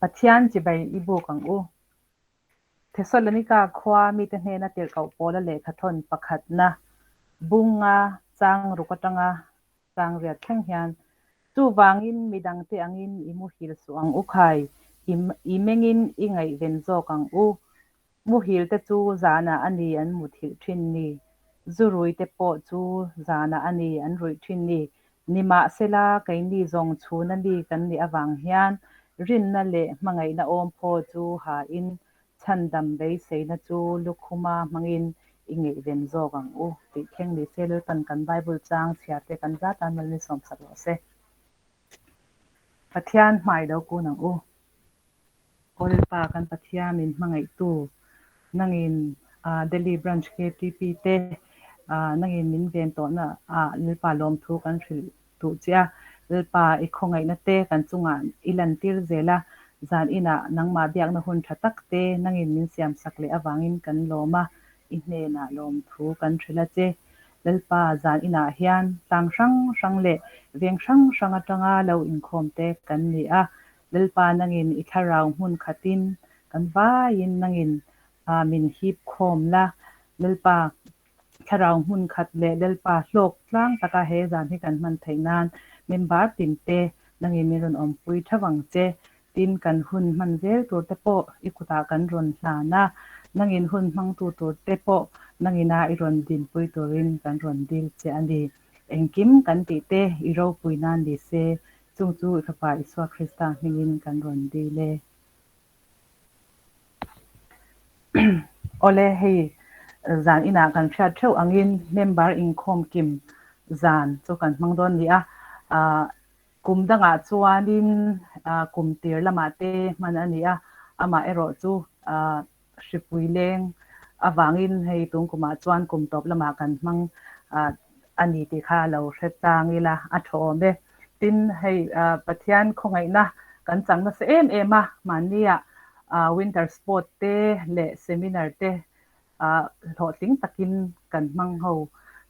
Pathian chibai i buk ang u. Thesalonika khua mite hnena tirhkoh pawla lehkhathawn pakhatna bunga chang ruk atanga chang riat thleng hian chuvangin midangte angin i muhil suh ang u khai, i mengin i ngaihven zawk ang u. Muhil te chu zanah a ni an muthilh thin ni, zurui te pawh chu zanah a ni an ruih thin ni. Nimahsela, keini zawng chhuna ni kan nih avang hian rinna leh hmangaihna awmphaw chu hain chhandam beiseina chu lukhuma hmangin i ngaihven zawk ang u tih thleng ni se Lalpan kan Bible chang chhiar te kan zat tan mal ni sawmsak rawh se. Pathian hmai lo kun ang u. Aw Lalpa kan Pathian min hmangaihtu nangin Delhi Branch KTP te nangin min ven tawhna ah Lalpa lawmthu kan hrilh duh che a, Lalpa i khawngaihna te kan chungah i lantir zel a, zan inah nangmah biakna hun tha tak te nangin min siamsak leh avangin kan lawm a, i hnenah lawmthu kan hrilh a che. Lalpa zan inah hian tlang hrang hrang leh veng hrang hrang atanga lo inkhawm te kan ni a, Lalpa nangin i thlarau hmun khatin kan vaiin nangin min hip khawm la. Lalpa thlarau hmun khat leh Lalpa hlawk tlang taka he zan hi kan hman theih nan member tin te nangin min rawn awmpui tha vang che. Tin kan hun hman zel tur te pawh i kutah kan rawn hlan a, nangin hun hmangtu tur te pawh nangina i rawn dinpui turin kan rawn dil che a ni. Engkim kan tih te i ropui nan ni se Chung chu i Fapa Isua Krista hmingin kan rawn dil e. Awle, hei zan inah kan hriat theuh angin member inkhawm kim zan chu kan hmang dawn ni a. Kum dangah chuanin kum tir lamah te hman a ni a, amah erawh chu hripui leng avangin hei tun kumah chuan kum tawp lamah kan hmang a ni tih kha lo hre tlang ila a tha awm e. Tin, hei Pathian khawngaihna kan chang nasa em em a, mahnia winter sport te leh seminar te hlawhtling takin kan hmang ho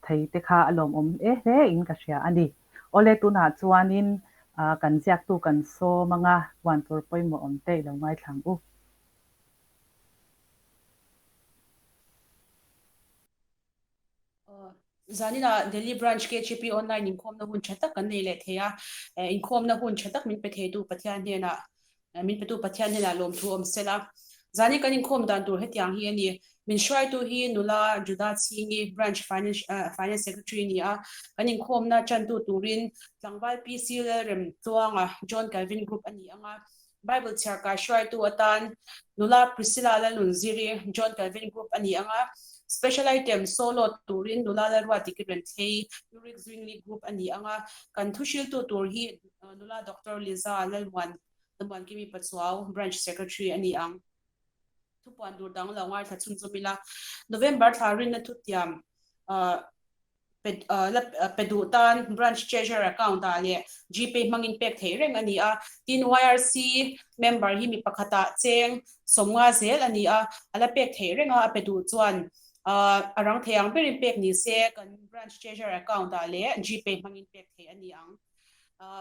thei te kha a lawmawm e hle in ka hria a ni. Awle, tunah chuanin kan ziaktu kan sawm anga huan tur pawimawh awm te i lo ngaithla ang u. Zanina Delhi Branch KHP Online inkhawmna hun tha tak kan nei leh thei a, inkhawmna hun tha tak min pe theitu Pathian hnenah min petu Pathian hnenah lawmthu awm sela. Zani kan inkhawm dan tur hetiang hi a ni. Min hruaitu hi nula Juda Chhingi Branch Finance Finance Secretary a ni a, kan inkhawmna tantu turin tlangval PC Lalremtluanga John Calvin Group a ni ang a, Bible chhiar kai hruaitu atan nula Priscilla Lalnunziri, John Calvin Group a ni ang a, Special Item solo turin nula Lalruati Kirenthei, Uric Zwingli Group a ni ang a, kan thuhriltu tur hi nula Doctor Liza Lalmuan Lalmuankimi Pachuau, Branch Secretary a ni ang. Thupuan tur dang lo ngaithla chhunzawm ila, November thla rinna thutiam pe duh tan Branch Treasurer Account ah leh Gpay hmangin pek theih reng a ni a. Tin, YRC member hi mi pakhatah cheng 50 zel a ni a, a la pek theih reng a, a pe duh chuan a rang thei ang berin pek ni se kan Branch Treasurer Account ah leh Gpay hmangin pek theih a ni ang.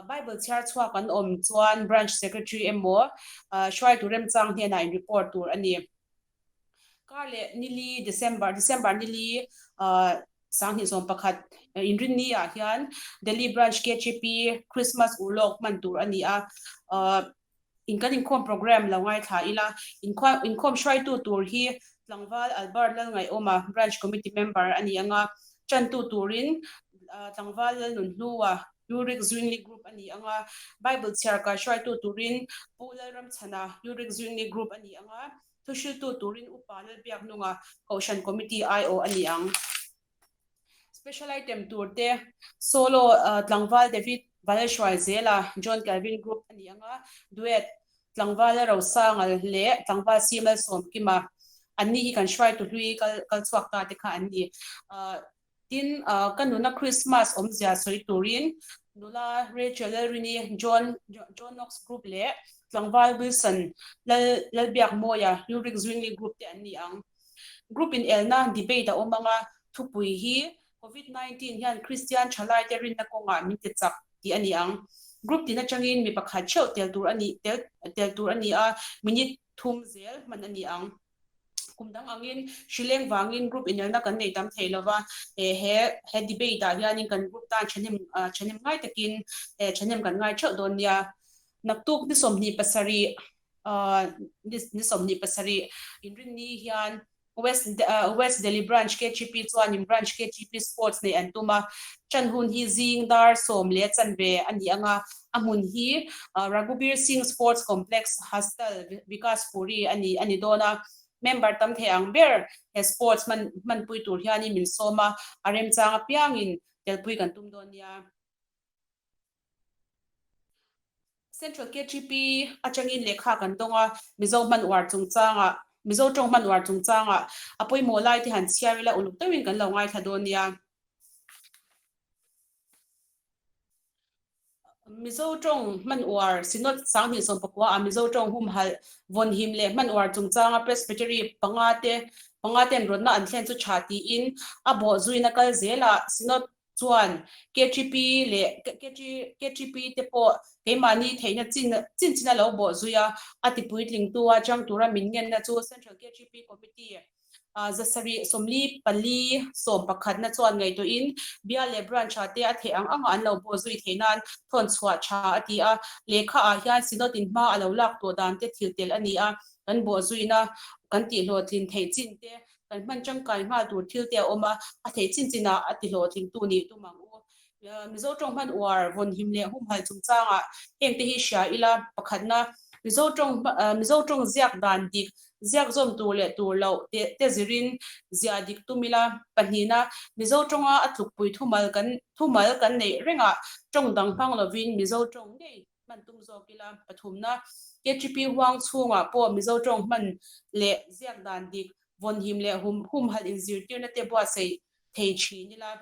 Bible chhiar chhuak an awm chuan Branch Secretary emaw hruaitu remchang hnenah in report tur a ni. Kar leh nili December, December nili 2021 inrinni ah hian Delhi Branch KGP Christmas urlawk hman tur a ni a, in kan inkhawm program lo ngaithla ila, inkhawm hruaitu tur hi Tlangval Albert Lalngaihawma Branch Committee Member a ni ang a, tantu turin Tlangval Lalnunhlua Uric Zwingli Group a ni ang a, Bible chhiar kai hruaitu turin Pu Lalramchhana Uric Zwingli Group a ni ang a, Thuhriltu turin Upa Lalbiaknunga Kohhran Committee aiawh a ni ang. Special item tur te Solo Tlangval David Valhruaizela John Calvin Group a ni ang a, Duet Tlangval Lalrosangal leh Tlangval Si Malsawmkima anni hi kan hruaitu hlui kal chhuak ta te kha an ni. Tin, ka nuna Krismas awmzia sawi turin nula Rachel Lalrini, John John Knox Group leh tlangval Wilson Lal Lalbiakmawia, Ulrich Zwingli Group te an ni ang. Group inelna debate a awm ang a, thupui hi Covid 19 hian Kristian thalaite rinna kawngah min ti chak tih a ni ang. Group tin atangin mi pakhat theuh tel tur a ni tel tel tur a ni a, minute thum zel hman a ni ang. Kum dang angin hrileng vangin group inelna kan nei tam thei lova, he he debate ah hianin kan group tan thahnem thahnem ngai takin thahnem kan ngai theuh dawn nia. Naktuk ni 27 ni 27 inrinni hian West West Delhi Branch KGP chuanin Branch KGP Sports neih an tum a, ṭan hun hi zing dar sawm leh chanve a ni ang a, a hmun hi Raghubir Singh Sports Complex, Hastal, Vikaspuri a ni a ni dawn a. Member tam thei ang ber he sports hman hmanpui tur hianin min sawm a, a remchang apiangin telpui kan tum dawn nia. Central KTP atangin lehkha kan dawng a, Mizo hman uar chungchangah, Mizo tawng hman uar chungchangah a pawimawh lai te han chhiar ila uluk deuhin kan lo ngaithla dawn nia. Mizo tawng hman uar Synod 2019 ah Mizo tawng humhalh vawnhim leh hman uar chungchanga Presbytery panga te panga ten rawtna an thlen chu tha tiin a bawhzuina kal zelah Synod Chuan KTP leh KTP te pawh keimahni theihna chin chin chin a lo bawh zui a, a ti puitlingtu a chang tura min ngenna chu Central KTP Committee zasarih 44 11 na chuan ngaihtuahin bial leh branch ah te a theih ang anga an lo bawh zui theih nan thawn chhuah tha a ti a. Lehkha ah hian Synod in hma a lo lak tawh dan te thil tel a ni a, kan bawh zuina kan tihhlawhtlin theih chin te Kan hman tangkai nghal tur thil te a awm a, a theih chin chinah a ti hlawhtlingtu nih tum ang u. Mizo tawng hman uar vawnhim leh humhalh chungchangah heng te hi hria ila, pakhatna, Mizo tawng Mizo tawng ziak dan dik, ziak zawm tur leh tur loh te te zirin ziah dik tum ila, pahnihna, Mizo tawnga a tlukpui thumal kan thumal kan neih rengah tawng dang hmang lovin Mizo tawng ngei hman tum zawk ila, pathumna, KTP huang chhungah pawh Mizo tawng hman leh ziak dan dik, vawnhim leh humhalh inzirtirna te buatsaih thei thin ila.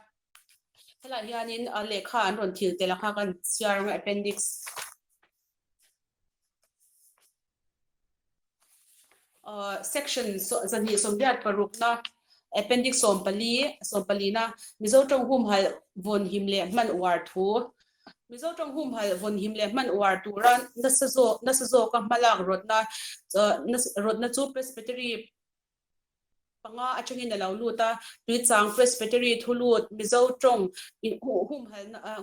Helaiah hianin lehkha an rawn thil tel a kha kan chhiar ang a, appendix. Section 226 na Appendix 14 14 na Mizo tawng humhalh vawnhim leh hman uar thu Mizo tawng humhalh vawnhim leh hman uar tura nasa zawk nasa zawka hmalak rawtna rawtna chu Presbytery panga atangin a lo lut a, Tuichang Presbytery thu lut Mizo tawng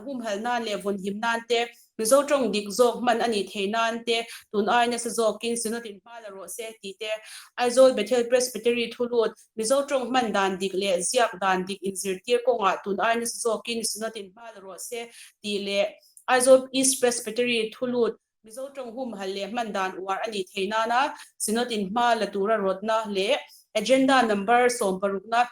humhalh nan leh vawnhim nan te, Mizo tawng dik zawk hman a nih theih nan te, tun ai nasa zawkin Synod in hma la rawh se tih te, Aizawl Bethel Presbytery thu lut Mizo tawng hman dan dik leh ziak dan dik inzirtir kawngah tun ai nasa zawkin Synod in hma la rawh se tih leh Aizawl East Presbytery thu lut Mizo tawng humhalh leh hman dan uar a nih theih nana Synod in hma la tura rawtna leh Agenda Number 16 na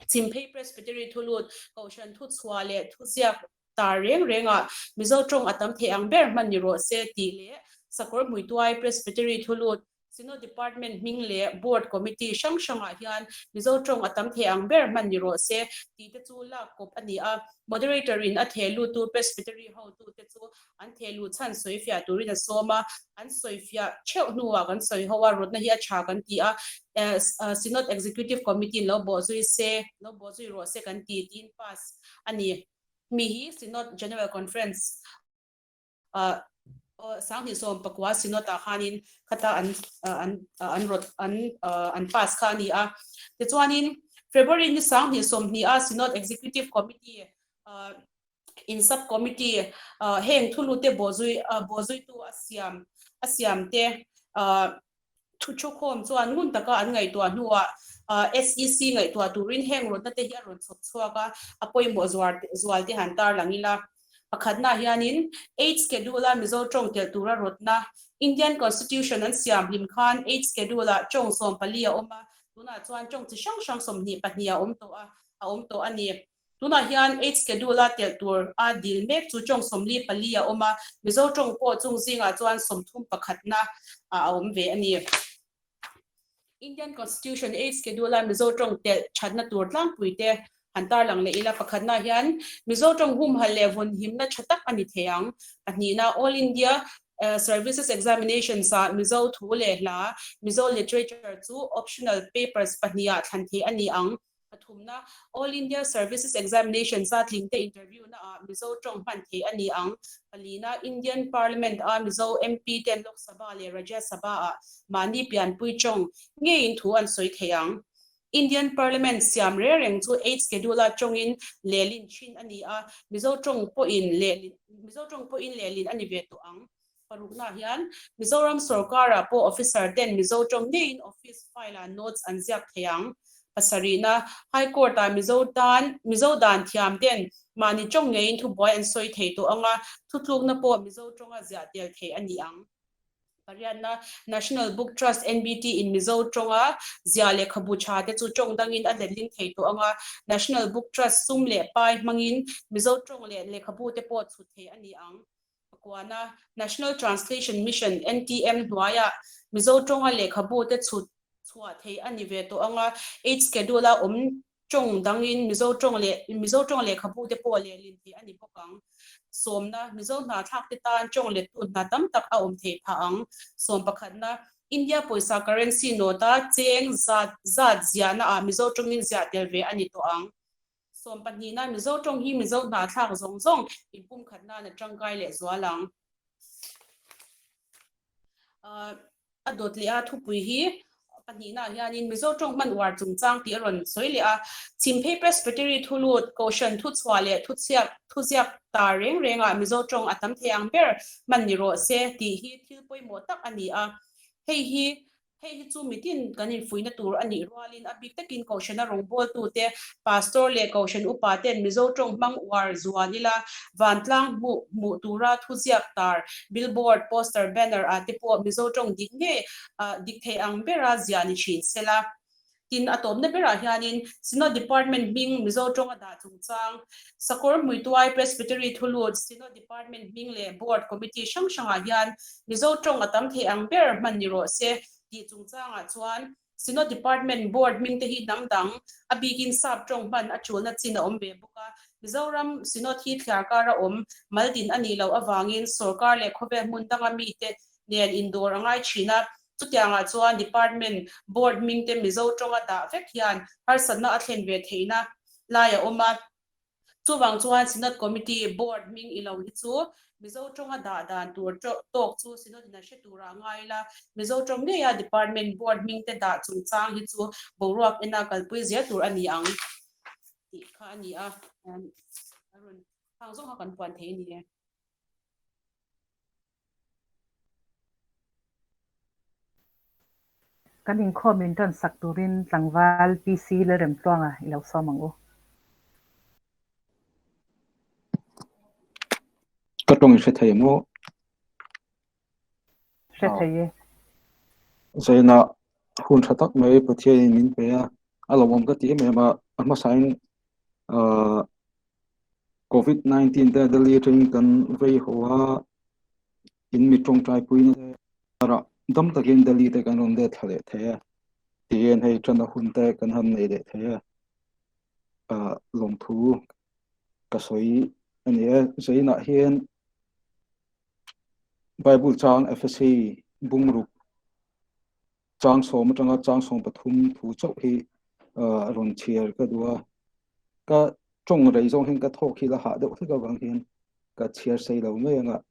Chhimphei Presbytery thulut Kohhran thuchhuah leh thuziak tar reng rengah Mizo tawng a tam theih ang ber hman ni rawh se tih leh Sakawrhmuituai Presbytery thulut Synod Department hming leh Board Committee hrang hrangah hian Mizo tawng a tam thei ang ber hman ni rawh se tih te chu lak kawp a ni a. Moderator in a theh luttu Presbytery hotute chu an theh luh chhan sawi fiah turin a sawm a, an sawi fiah theuh hnuah kan sawi ho a, rawtna hi a tha kan ti a, Synod Executive Committee in lo bawhzui se, lo bawhzui rawh se kan ti tiin pass a ni. Mi hi Synod General Conference 2019 Synod ah khanin khata an an an rawt an an pass kha a ni a. Tichuanin February ni 2020 a Synod Executive Committee in sub committee heng thulute bawhzui bawhzuitu a siam a siam te Thu thukhawm chuan ngun taka an ngaihtuah hnuah SEC ngaihtuah turin heng rawtna te hi a rawn chhawp chhuak a, a pawimawh zual te han tarlang ila. Pakhatna hianin Eighth Schedule-a Mizo tawng telh tura rawtna, Indian Constitution an siam hlim khan Eighth Schedule-ah tawng 14 a awm a, tunah chuan tawng chi hrang hrang 22 a awm tawh a, a awm tawh a ni. Tunah hian Eighth Schedule-a telh tur a dil mek chu tawng 44 a awm a, Mizo tawng pawh chung zingah chuan 31 na a awm ve a ni. Indian Constitution Eighth Schedule-a Mizo tawng telh thatna tur tlangpui te han tarlang leh ila, pakhatna hian Mizo tawng humhalh leh vawnhimna tha tak a ni thei ang. Pahnihna, All India Services Examinations-ah Mizo thu leh hla, Mizo Literature chu optional papers pahniha thlan theih a ni ang. Pathumna, All India Services Examination zatling te interview na ah Mizo tawng hman thei a ni ang. Palina, Indian Parliament a Mizo MP ten Lok Sabha leh Rajya Sabha ah mahni pianpui tawng ngeiin thu an sawi thei ang. Indian Parliament siam reng reng chu Eighth Schedule a tawngin lehlin thin a ni a, Mizo tawng pawhin lehlin Mizo tawng pawhin lehlin a ni ve tawh ang. Paruknaah hian Mizoram sorkarah pawh officer ten Mizo tawng ngeiin office file ah notes an ziak thei ang. Pasarihna, High Court ah Mizo tan Mizo dan thiam ten mahni tawng ngeiin thubuai an sawi thei tawh ang a, thutlukna pawh Mizo tawnga ziah tel theih a ni ang. Pariatna, National Book Trust, NBT, in Mizo tawnga ziah lehkhabu tha te chu tawng dangin a letling thei tawh ang a, National Book Trust sum leh pai hmangin Mizo tawng leh lehkhabu te pawh chhut theih a ni ang. Pakuana, National Translation Mission, NTM, hnuaiah Mizo tawnga lehkhabu te chhut chhuah theih a ni ve tawh ang a, Eighth Schedule a awm tawng dangin Mizo tawng leh Mizo tawng lehkhabu te pawh lehlin theih a ni bawk ang. Sawmna, Mizo hna thlak te tan tawng lettu hna tam tak a awm theih phah ang. Sawm pakhatna, India pawisa currency note a cheng zat zat ziahna ah Mizo tawngin ziah tel ve a ni tawh ang. Sawm pahnihna, Mizo tawng hi Mizo hnahthlak zawng zawng inpumkhat nan a tangkai leh zual ang. A dawt leh a thupui hi pahnihna ah hianin Mizo tawng hman uar chungchang tih a rawn sawi leh a. Chhimphei Presbytery thulut, Kohhran thuchhuah leh thuchhiak thuziak ta reng rengah Mizo tawng a tam thei ang ber hman ni rawh se tih hi thil pawimawh tak a ni a. Hei hi Hei hi chu mitin kan infuihna tur a nih rualin a bik takin Kohhrana rawngbawltute, Pastor leh Kohhran upa ten Mizo tawng hmang uar zuan ila vantlang hmuh hmuh tura thuziak tar, billboard, poster, banner ah te pawh Mizo tawng dik ngei dik thei ang bera ziah ni thin sela. Tin, a tawpna berah hianin Synod Department hming Mizo tawnga dah chungchang, Sakawr Hmuituai Presbytery thulut Synod Department hming leh Board Committee hrang hrangah hian Mizo tawng a tam thei ang ber hman ni rawh se tih chungchangah chuan Synod Department Board hming te hi hnam dang, a bikin Sap tawng hman a tulna chin a awm ve bawk a. Mizoram Synod hi thliarkar a awm maltin a nih loh avangin sawrkar leh khawvel hmun danga mite nen indawr a ngai thin a. Chutiangah chuan Department, Board hming te Mizo tawnga dah vek hian harsatna a thlen ve theihna lai a awm a. Chuvang chuan Synod Committee, Board hming i lo hi chu Mizo tawnga dah dan tur tawk chu Synod in a hre turah a ngai ila, Mizo tawng ngeia Department, Board hming te dah chungchang hi chu boruak ena kalpui zel tur a ni ang tih kha a ni a. A rawn hang zawng kha kan puan thei a ni e. Kan inkhawm in tan sak turin tlangval PC Lalremtluanga i lo sawm ang u. Ka tawng i hre thei maw? Hre thei e. Zaina hun tha tak mai Pathianin min pe a, a lawmawm ka ti em em a, a hmasain Covid 19 te Delhi atangin kan vei ho a, in mi tawngtaipui na te rah dam takin Delhi te kan rawn let thla leh thei a, tihian hei tana hun te kan han nei leh thei a, ah lawmthu ka sawi a ni e. Zainah hian Bible chang Ephesi bungruk Chang sawm atanga chang 13 thu chauh hi rawn chhiar ka duh a, ka tawng rei zawng hian ka thawk hi la hah deuh hlek avang hian ka chhiar sei lo mai anga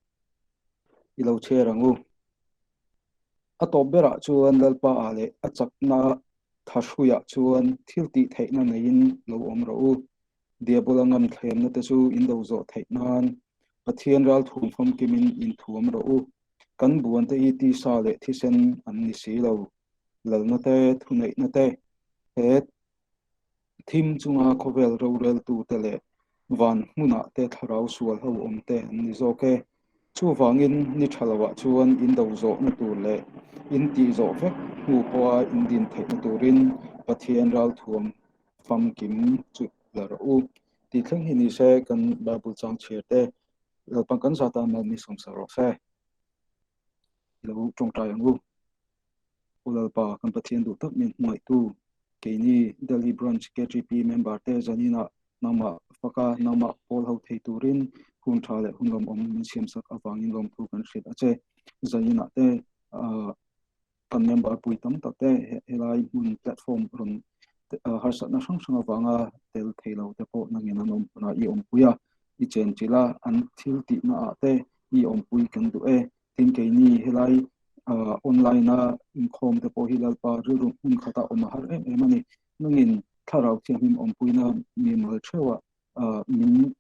i lo chhiar ang u. A tawp berah chuan Lalpa ah leh a chakna thahruiah chuan thil tih theihna neiin lo awm rawh u. Diabola ngam thlemna te chu in do zawh theih nan Pathian ral thuam famkimin inthuam rawh u. Kan buante hi tisa leh thisen an ni si lo. Lalna te, thuneihna te, he thim chunga khawvel roreltute leh van hmunah te thlarau sual ho awm te an ni zawk e. Chuvangin ni tha loah chuan in do zawhna tur leh in tih zawh vek hnu pawha in din theihna turin Pathian ralthuam famkim chu la rawh u. Tih thleng hi ni se kan Bible chang chhiar te Lalpan kan zata mal mi sawmsa rawh se. I lo tawngtai ang u. U Lalpa, kan Pathian duh tak min hmangaihtu, keini Delhi Branch KTP member te zaninah nangmah faka nangmah pawl ho thei turin hun tha leh hun lawmawm min siamsak avangin lawmthu kan hriat a che. Zaninah te kan member pui tam tak te helai hmun platform rawn harsatna hrang hrang avanga tel thei lo te pawh nangin an awm hunah i awmpui a, i chenchilh a, an thil tihna ah te i awmpui kan duh e. Tin keini helai online a inkhawm te pawh hi Lalpa rilru hmun khata awm a har em em a ni. Nangin thlarau thianghlim awmpuina mimal theuhah min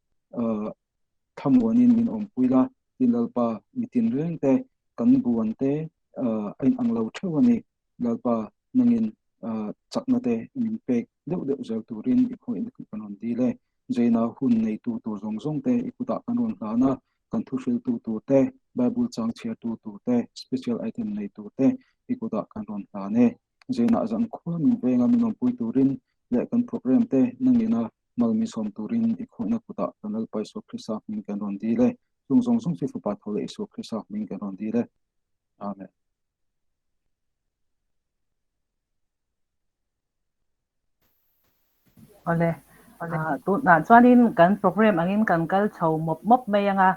thlamuanin min awmpui la, tin Lalpa mitin reng te kan buan te a inang lo theuh a ni. Lalpa nangin chakna te min pek deuh deuh zel turin i khawih kan rawn dil e. Zeina hun neitu tur zawng zawng te i kutah kan rawn hlan a, kan thuhriltu tur te, Bible chang chhiartu tur te, special item nei tur te i kutah kan rawn hlan e. Zeinah zan khua min venga min awmpui turin leh kan program te nangina mal min sawm turin i khawihna kutah kan Lalpa Isua Krista hming kan rawn dil e. Chung zawng zawng chu Fapa tho leh Isua Krista hming kan rawn dil e. Amen. Awle, tunah chuanin kan program angin kan kal chho mawp mawp mai anga,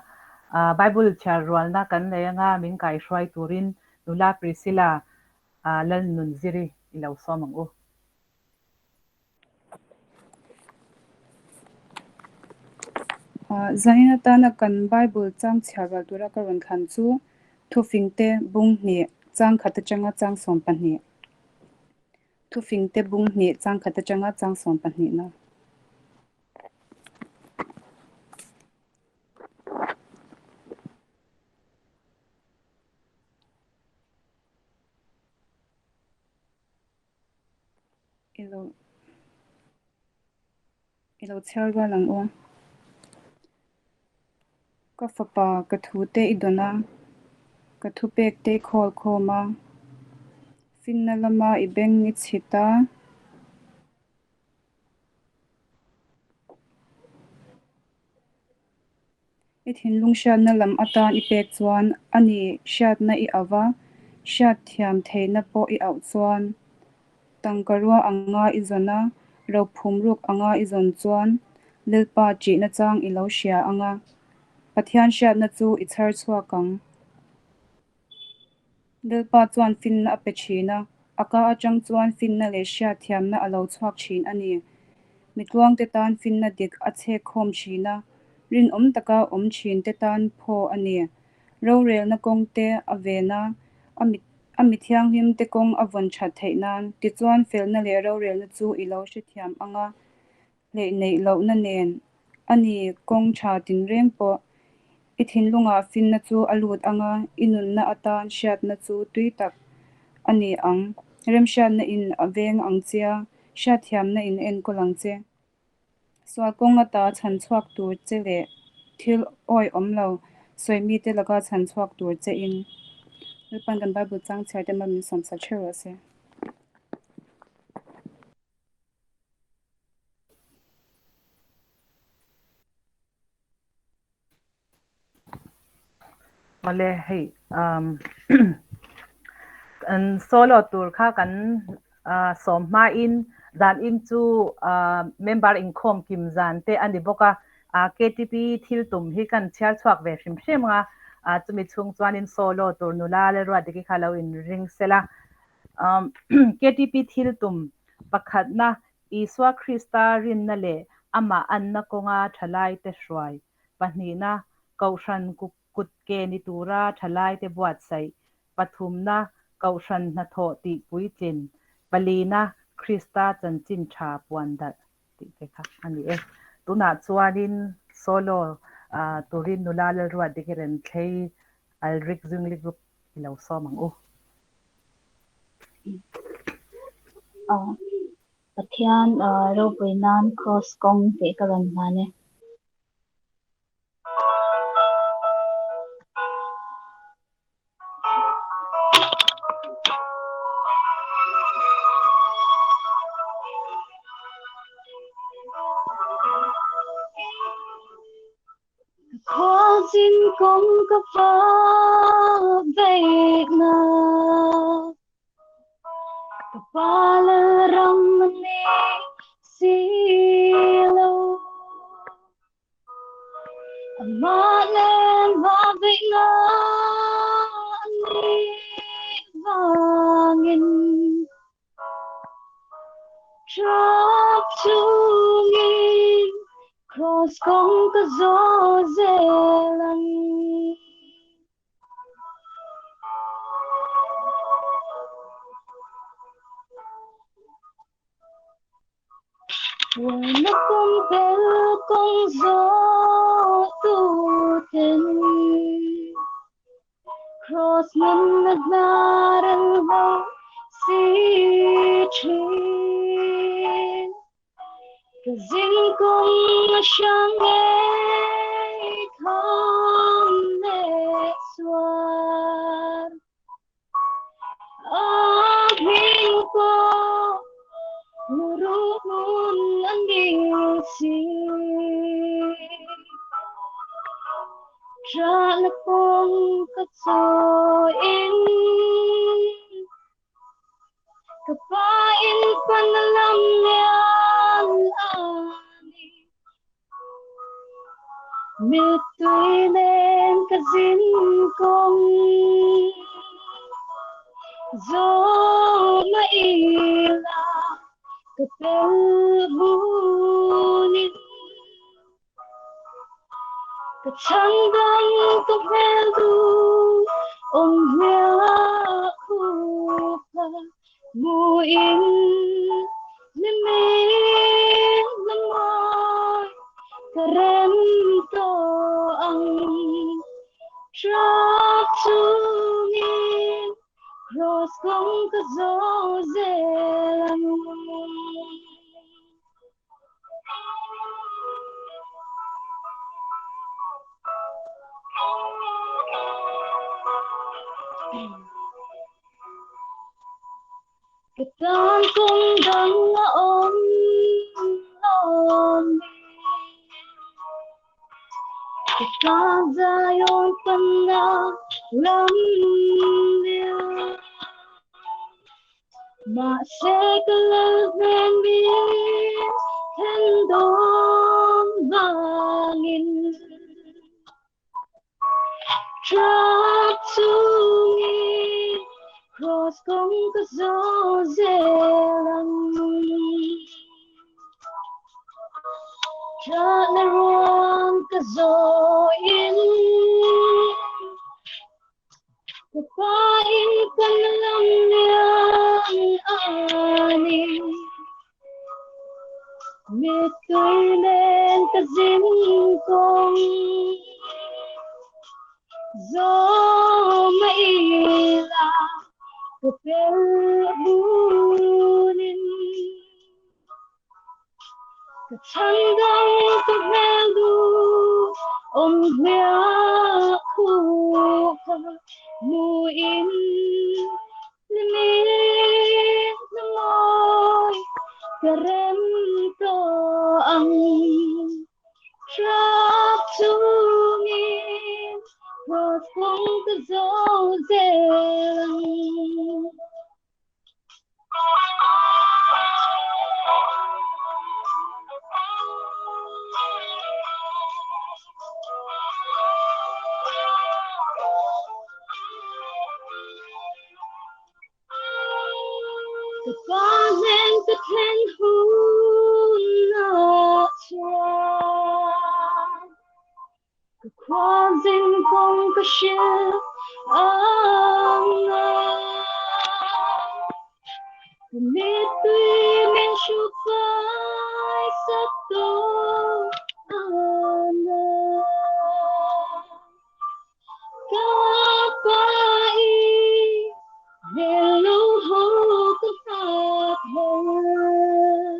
Bible chhiar rualna kan nei anga min kaihruai turin Nula Priscilla Lalnunziri i lo sawm ang u. Zanin atana kan Bible chang chhiar rual tura ka rawn thlan chu Thufingte bung hnih chang khat atanga chang 12. Thufingte bung hnih chang khat atanga chang 12 na. I lo i lo chhiar rual ang u. Ka fapa ka thu te i dawn a, ka thupek te i khawl khawm a, finna lama i beng i chhit a. I thinlung hriatna lam atan i pek chuan, a ni hriatna i auh va, hriatthiam theihna pawh i auh chuan, tangka rua anga i zawn a, rophum ruk anga i zawn chuan, Lalpa ṭihna chang i lo hria ang a, Pathian hriatna chu i chhar chhuak ang. Lalpa chuan finna a pe thin a, a ka atang chuan finna leh hriatthiamna a lo chhuak thin a ni. Mitluangte tan finna dik a chhek khawm thin a, rinawm taka awm thin te tan phaw a ni. Rorelna kawng te a ven a, a mi thianghlim te kawng a vawn that theih nan, tichuan felna leh rorelna chu i lo hrethiam ang a, Hleih neih lohna nen a ni kawng tha tinreng pawh i thinlungah finna chu a lut ang a, i nunna atan hriatna chu tui tak a ni ang. Remhriatna in a veng ang che a, hriatthiamna in a enkawl ang che. Sual kawng ata chhan chhuak tur che leh thil awihawm lo sawi mite laka chhan chhuak tur che in Lalpan kan Bible chang chhiar te mal min sawmsa theuh rawh se. Awle hei um kan solo tur kha kan sawm hmain zan in chu member inkhawm kim zan te a ni bawk a, KTP thil tum hi kan chhiar chhuak ve hrim hrim a, chumi chhung chuanin solo tur nula leh Ruatdiki kha lo inring sela. KTP thil tum pakhatna, Isua Krista rinna leh amah anna kawnga thalaite hruai. Pahnihna, Kohhran kut ke ni tura thalaite buatsaih. Pathumna, Kohhran hnathawh tih puitlin. Palina, Krista chanchin tha puan darh tih te kha a ni e. Tunah chuanin solo turin nula Lalruatdiki Renthlei Alrik Zwingli Group i lo sawm ang u. Pathian ropui nan Kraws kawng tih ka rawn hlan e. Khualzin kawng ka vek na Ka pa lalram a ni si lo Amah nen va veih na a nih vangin. Trap chungin Cross kawng ka zawh zel ang. Buaina pumpel kawng zawh tuten Cross nunna hnar an ho si thin. Ka zin kawng a hrang ngei kham leh suar. A hming pawh Muruhmun a ni si. Ṭahna kawng ka chawiin ka pa in pan a lam lian a ni. Mittui nen ka zin kawng zawh mah ila ka tel hunin ka chhandam ka hmel duh awm hmiah khupa hmuhin hlimin hlamawi ka rem tawh ang. Trap chungin Cross kawng ka zawh zel ang. Ka tan kawng dang a awm lo mi. Ka tan Zion panna ram lian. Mahse ka lal hnen min then dawn vangin Trap chungin Cross kawng ka zawh zel ang. Ṭahna ruang ka zawhin Ka pa in kan lam lian a ni. Mittui nen ka zin kawng zawh mah ila ka pel hunin Ka chhandam ka hmel duh awm hmiah khupa hmuhin hlimin hlamawi ka rem tawh ang. Trap chungin Cross kawng ka zawh zel ang. Ka pa hnen ka thlen hunah chuan Ka khuazing kawng ka hrilh ang a, ka mittui min hruk fai sak tawh ang a. Ka pa i hmel lo haw ka nghak hlel.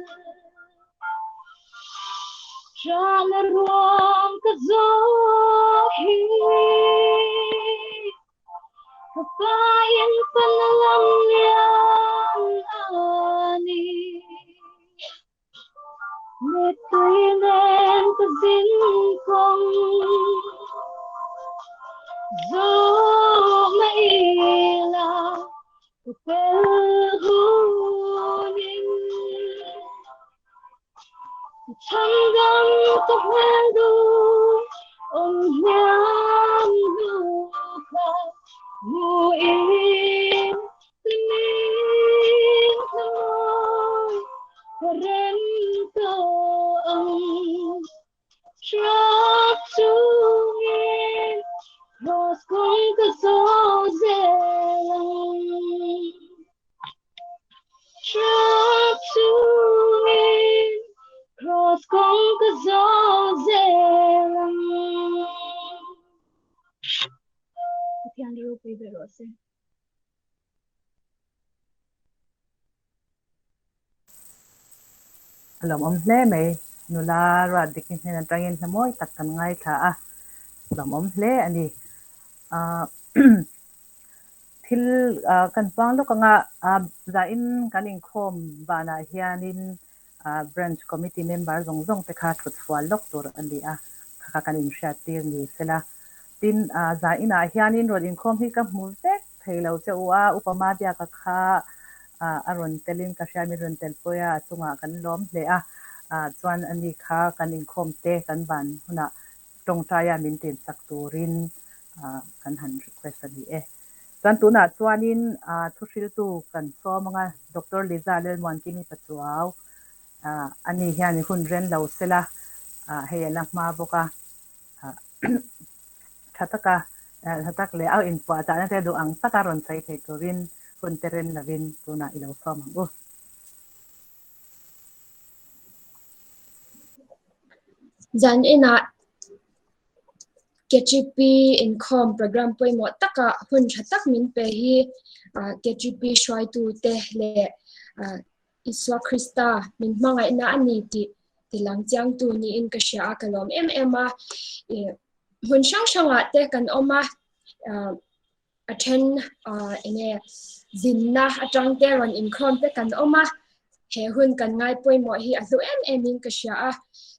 Ṭahna ruang ka zawk hi ka pa in pan a lam lian a ni. Mittui nen ka zin kawng zawh mah ila ka pel hunin Ka chhandam ka hmel duh awm hniam hnu kha hmuhin hlimin hlamawi ka rem zo zel ang. Pathian ropui ber rawh se. A lawmawm hle mai. Nula ruat dik hi hnen atangin hla mawi tak kan ngaithla a, lawmawm hle a ni. Thil kan puang lawk anga zain kan inkhawm vanah hianin Branch Committee member zawng zawng te kha thut fual lawk tur a ni a, kha kha kan inhriat tir ni sela. Tin, zainah hianin rawn inkhawm hi ka hmu vek thei lo che u a, Upa Madiaka kha a rawn telin ka hria, min rawn tel pawi a, a chungah kan lawm hle a, chuan ani kha kan inkhawm te kan ban hunah tawngtaia min tinsak turin kan han request a ni e. Chuan tunah chuanin thuhriltu kan sawm anga Doctor Liza Lalmuankimi Pachuau ani hian hun ren lo sela hei a la hma bawk a, tha taka tha tak leh a inpuah chahna te duh ang taka rawn sawi thei turin hun te ren lovin tunah i lo sawm ang u. Zan inah KGP inkhawm program pawimawh takah hun tha tak min pe hi KGP hruaitute leh Isua Krista min hmangaihna a ni tih tilang chiangtu niin ka hria a, ka lawm em em a. Hmun hrang hrangah te kan awm a, a then enge zinna atang te rawn inkhawm te kan awm a, he hun kan ngai pawimawh hi a hlu em em in ka hria a,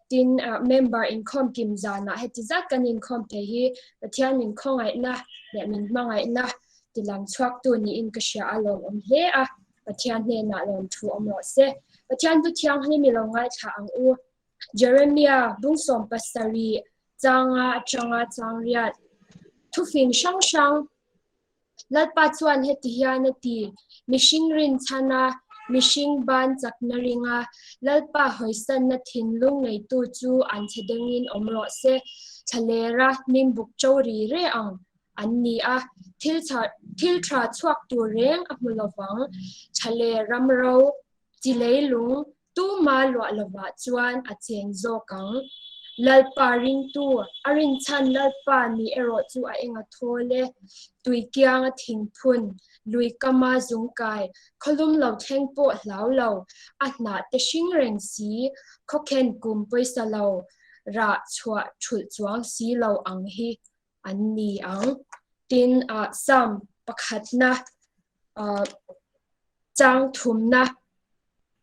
tin member inkhawm kim zanah heti zat kan inkhawm thei hi Pathian min khawngaihna leh min hmangaihna tilang chhuaktu niin ka hria a, lawmawm hle a, Pathian hnenah lawmthu awm rawh se. Pathian chu thianghlim i lo ngaithla ang u. Jeremia bungsawm pasarih changa atanga chang riat. Thufing hrang hrang Lalpa chuan heti hian a ti, Mihring rinchhana, mihring ban chakna ringa, Lalpa hawisanna thinlung neitu chu an chhe dengin awm rawh se, thlalera hnimbuk ṭo ri re ang an ni a, thil tha chhuak tur reng a hmu lovang, thlaler ramro, chi leilung Tuma luah lovah chuan a cheng zawk ang. Lalpa ringtu, a rinchhan Lalpa ni erawh chu a eng a thawl e. Tui kiang a thingphun, lui kama zungkai, khawlum lo thleng pawh hlau lo, a hnah te hring reng si, khawkhen kum pawisa lo, rah chhuah thulh chuang si lo ang hi an ni ang. Tin, Psalm pakhatna chang thumna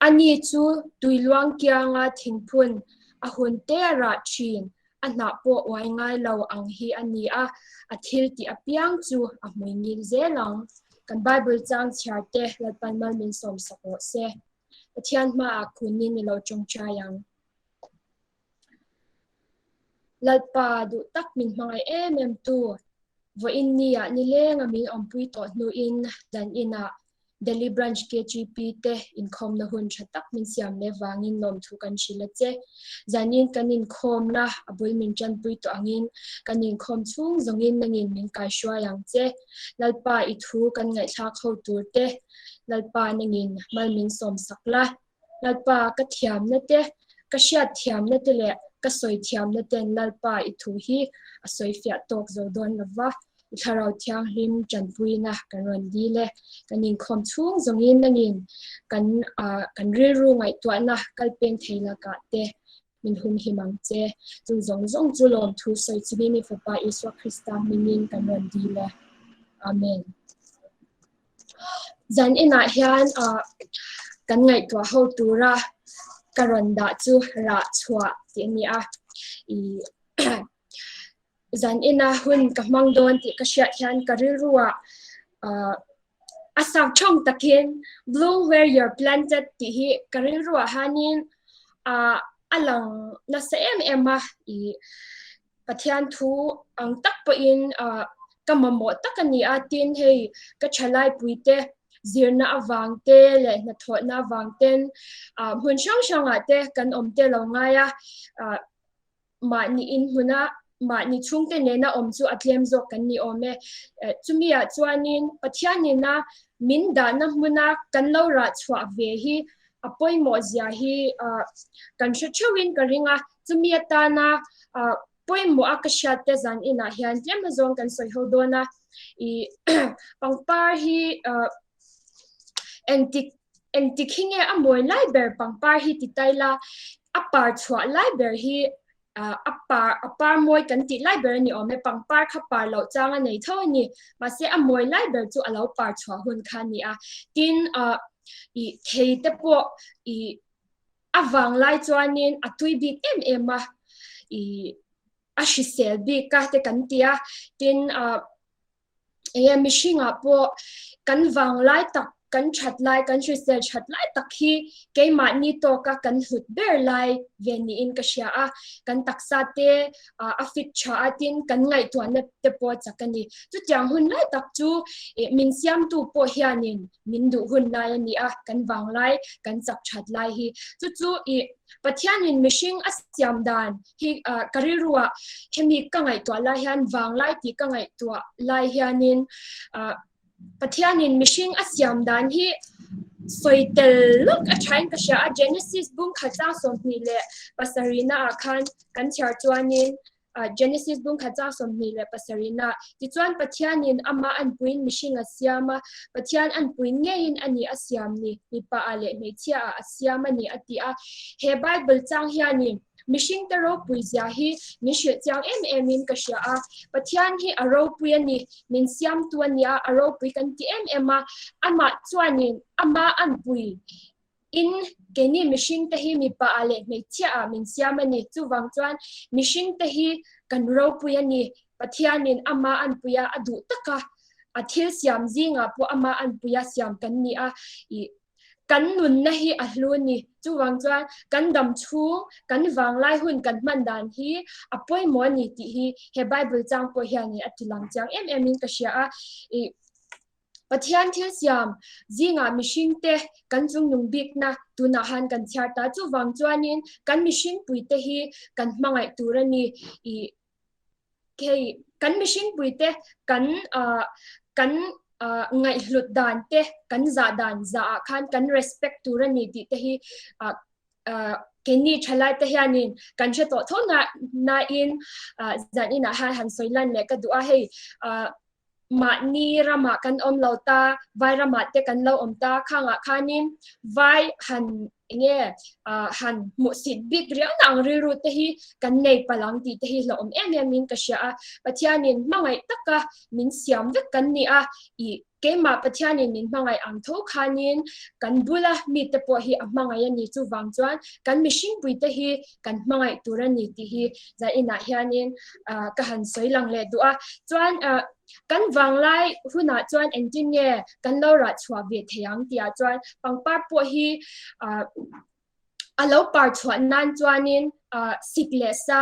Ani chu tuiluang kianga thingphun a hun te a rah thin, a hnah pawh uai ngai lo ang hi a ni a, a thil tih apiang chu a hmui ngil zel ang. Kan Bible chang chhiar te Lalpan mal min sawmsak rawh se. Pathian hmaah kunin i lo tawngtai ang. Lalpa duh tak min hmangaih em em tu, vawiin ni ah nileng a min awmpui tawh hnuin dan inah Delhi Branch KGP te inkhawmna hun tha tak min siam leh vangin lawmthu kan hrilh a che. Zanin kan inkhawmna a bul min tanpui tawh angin kan inkhawm chhung zawngin nangin min kaihruai ang che. Lalpa i thu kan ngaihthlak ho tur te Lalpa nangin mal min sawmsak la. Lalpa, ka thiamna te, ka hriat thiamna te leh ka sawi thiamna ten Lalpa i thu hi a sawi fiah tawk zo dawn lo va, i Thlarau Thianghlim tanpuina kan rawn dil e. Kan inkhawm chhung zawngin nangin kan kan rilru ngaihtuahna kalpeng thei lakah te min humhim ang che. Chu zawng zawng chu lawmthu sawi chungin i Fapa Isua Krista hmingin kan rawn dil e. Amen. Zan inah hian kan ngaihtuah ho tura ka rawn dah chu rah chhuah tih a ni a. I zan ina hun ka hmang dawn tih ka hriat hian ka rilruah a sak thawng takin bloom where you're planted tih hi ka rilruah hianin a lang nasa em em a. I Pathian thu ang tak pawhin ka mamawh tak a ni a, tin hei ka thalai puite zirna avang te leh hnathawhna avang ten hmun hrang hrangah te kan awm te lo ngai a, mahni inhmuna mahni chhungte nena awm chu a tlem zawk kan ni awm e. Chumi ah chuanin Pathianina min dahna hmuna kan lo rah chhuah ve hi. a pawimawh zia hi kan hre theuhin ka ring a, chumi atana pawimawh a ka hriat te zan inah hian tlem azawng kan sawi ho dawn a, ih pangpar hi engtik engtik hi nge a mawi lai ber pangpar hi ti tai la a par chhuah lai ber hi a par a par mawi kan tih lai ber a ni awm e pangpar kha par loh chang a nei tho a ni mahse a mawi lai ber chu a lo par chhuah hun kha a ni a tin ah ih thei te pawh ih a vang lai chuanin a tui bik em em a ih a hrisel bik a te kan ti a tin ah Enge mihringah pawh kan vanglai tak, kan that lai, kan hrisel that lai tak hi keimahni tawka kan hlut ber lai ve niin ka hria a. Kan taksa te a fit tha a tin kan ngaihtuahna te pawh chak a ni. Chutiang hun lai tak chu min siamtu pawh hianin min duh hun lai a ni a, kan vanglai, kan chak that lai hi. Chu chu ih Pathianin mihring a siam dan hi ka rilruah hemi ka ngaihtuah lai hian vanglai tih ka ngaihtuah lai hianin Pathianin mihring a siam dan hi sawi tel lawk a thain ka hria a Genesis bung khat chang 27 ah khan kan chhiar chuanin Genesis bung khat chang 27 ah tichuan Pathianin ama anpuiin mihring a siam a Pathian anpui ngeiin a ni a siam ni mipa ah leh hmeichhia ah a siam a ni a ti a he Bible chang hianin Mihring te ropui zia hi min hrilh chiang em em in ka hria a, Pathian hi a ropui a ni, min siamtu a nia, a ropui kan ti em em a, amah chuanin ama anpui in keini mihring te hi mipa ah leh hmeichhia ah min siam a ni, chuvang chuan mihring te hi kan ropui a ni, Pathianin ama anpui a a duh taka a thil siam zingah pawh ama anpui a siam kan ni a, ih. Kan nunna hi a hlu a ni. Chuvang chuan kan dam chhung, kan vanglai hun kan hman dan hi a pawimawh a ni tih hi he Bible chang pawh hianin a ti lang chiang em em in ka hria a. Ih Pathian thil siam zingah mihringte kan chungnung bikna tunah han kan chhiar ta. Chuvang chuanin kan mihringpuite hi kan hmangaih tur a ni. Ih Hei kan mihring puite kan kan ngaihhlut dan te kan zah dan zah ah khan kan respect tur a ni tih te hi keini thalai te hianin kan hre tawh tho na nain zan inah hian han sawi lan leh ka duh a hei mahni ramah kan awm lo ta, vai ramah te kan lo awm ta, khangah khanin vai han enge han hmuhsit bik riau na ang rilru te hi kan nei palh ang tih te hi hlauhawm em em in ka hria a, Pathianin hmangaih taka min siam vek kan ni a, ih keimah Pathianin min hmangaih ang tho khanin kan bula mite pawh hi a hmangaih a ni, chuvang chuan kan mihringpui te hi kan hmangaih tur a ni tih hi zainah hianin ka han sawi lang leh duh a. Chuan kan vanglai hunah chuan engtin nge kan lo rah chhuah ve thei ang tihah chuan pangpar pawh hi a lo par chhuah nan chuanin sik leh sa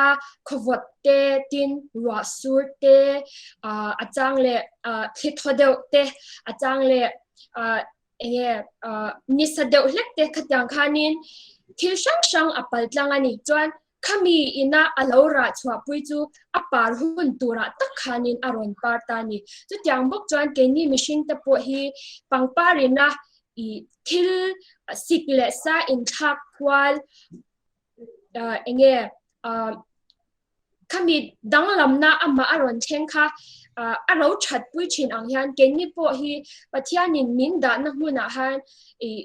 khawvawt te tin ruah sur te a chang leh thli thaw deuh te a chang leh enge nisa deuh hlek te khatiang khanin thil hrang hrang a pal tlang a ni. Chuan khami ina a lo rah chhuah pui chu a par hun turah tak khanin a rawn par ta a ni. Chutiang bawk chuan keini mihring te pawh hi pangpar ina ih thil sik leh sa inthlak kual enge Khami danglamna amah a rawn thleng kha a ro that pui thin ang hian keini pawh hi Pathianin min dahna hmunah han ih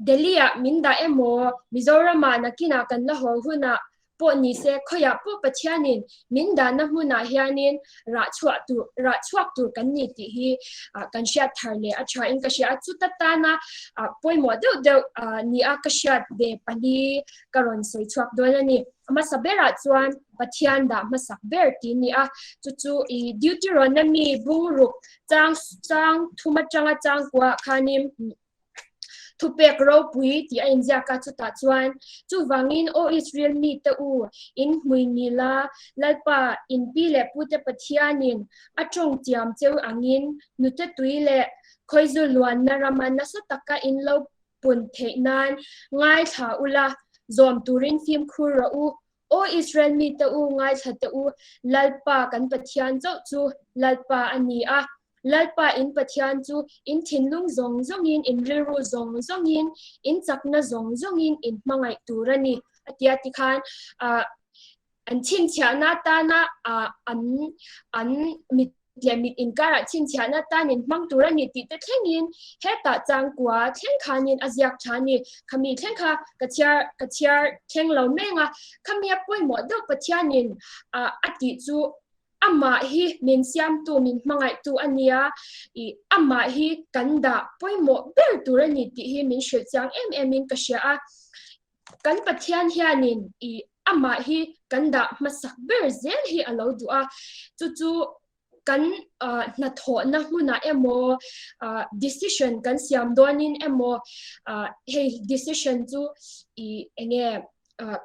Delhi-ah min dah emaw Mizoramah nakinah kan la haw hunah pawh ni se khawiah pawh Pathianin min dahna hmunah hianin rah chhuah tur rah chhuak tur kan ni tih hi kan hriat thar leh a tha in ka hria a. Chuta tana pawimawh deuh deuh nia ka hriat ve pali ka rawn sawi chhuak dawn a ni. A hmasa berah chuan Pathian dah hmasak ber tih a ni a, chu chu i Deuteronomy bungruk chang chang thum atanga chang kuah khanin thupek ropui tih a inziak a, chutah chuan chuvangin Aw Israel mite u, in hmui nila Lalpa in pi leh pute Pathianin a tawng tiam cheu angin nute tui leh khawizu luanna rama nasa taka in lo pun theih nan ngaithla ula, zawm turin fimkhur rawh u. Aw Israel mite u, ngaithla teh u, Lalpa kan Pathian chauh chu Lalpa a ni a. Lalpa in Pathian chu in thinlung zawng zawngin, in rilru zawng zawngin, in chakna zawng zawngin in hmangaih tur a ni, a ti a. Tikhan an chhinchhiahna atana an an mit leh mit inkarah chhinchhiahna atan in hmang tur a ni tih te thlengin hetah changkua thleng khanin a ziak tha a ni. Khami thleng kha ka chhiar ka chhiar thleng lo meng a, khami a pawimawh deuh Pathianin a tih chu amah hi min siamtu min hmangaihtu a nia, ih amah hi kan dah pawimawh ber tur a ni tih hi min hrilh chiang em em in ka hria a. Kan Pathian hianin i amah hi kan dah hmasak ber zel hi a lo duh a, chu chu kan hnathawhna hmunah emaw decision kan siam dawnin emaw hei decision chu i enge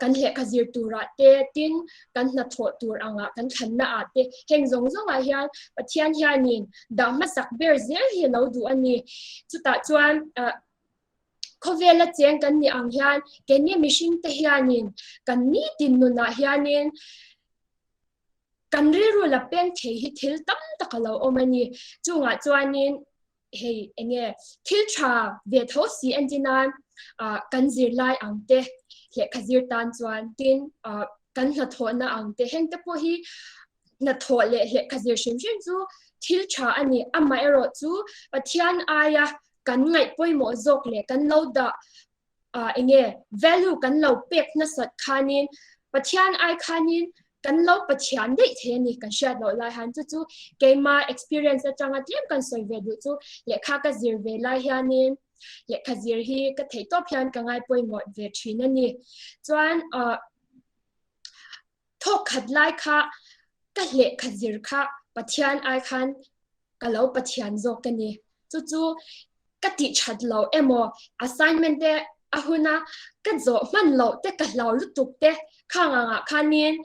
kan lehkha zir turah te tin kan hnathawh tur angah kan thlanna ah te heng zawng zawngah hian Pathian hianin dah hmasak ber zel hi a lo duh a ni. Chutah chuan Khawvela cheng kan nih ang hian keini mihringte hianin kan nitin nunah hianin kan rilru la peng thei hi thil tam tak a lo awm a ni. Chungah chuanin hei enge thil tha ve tho si entir nan kan zirlai ang te lehkha zir tan chuan tin kan hnathawhna ang te heng te pawh hi hnathawh leh lehkha zir hrim hrim chu thil tha a ni. Amaherawhchu Pathian aia kan ngaih pawimawh zawk leh kan lo dah ah enge value kan lo pek nasat khanin Pathian ai khanin kan lo Pathian daih thei a ni kan hriat loh lai han chu chu keima experience atanga tlem kan sawi ve duh chu lehkha ka zir ve lai hianin lehkha zir hi ka theih tawp hian ka ngai pawimawh ve thin a ni chuan ah Thawk khat lai kha ka lehkha zir kha Pathian ai khan ka lo Pathian zawk ka ni. Chu chu ka tih that lo emaw assignment te a huna ka zawh hman loh te ka hlau lutuk te khang angah khanin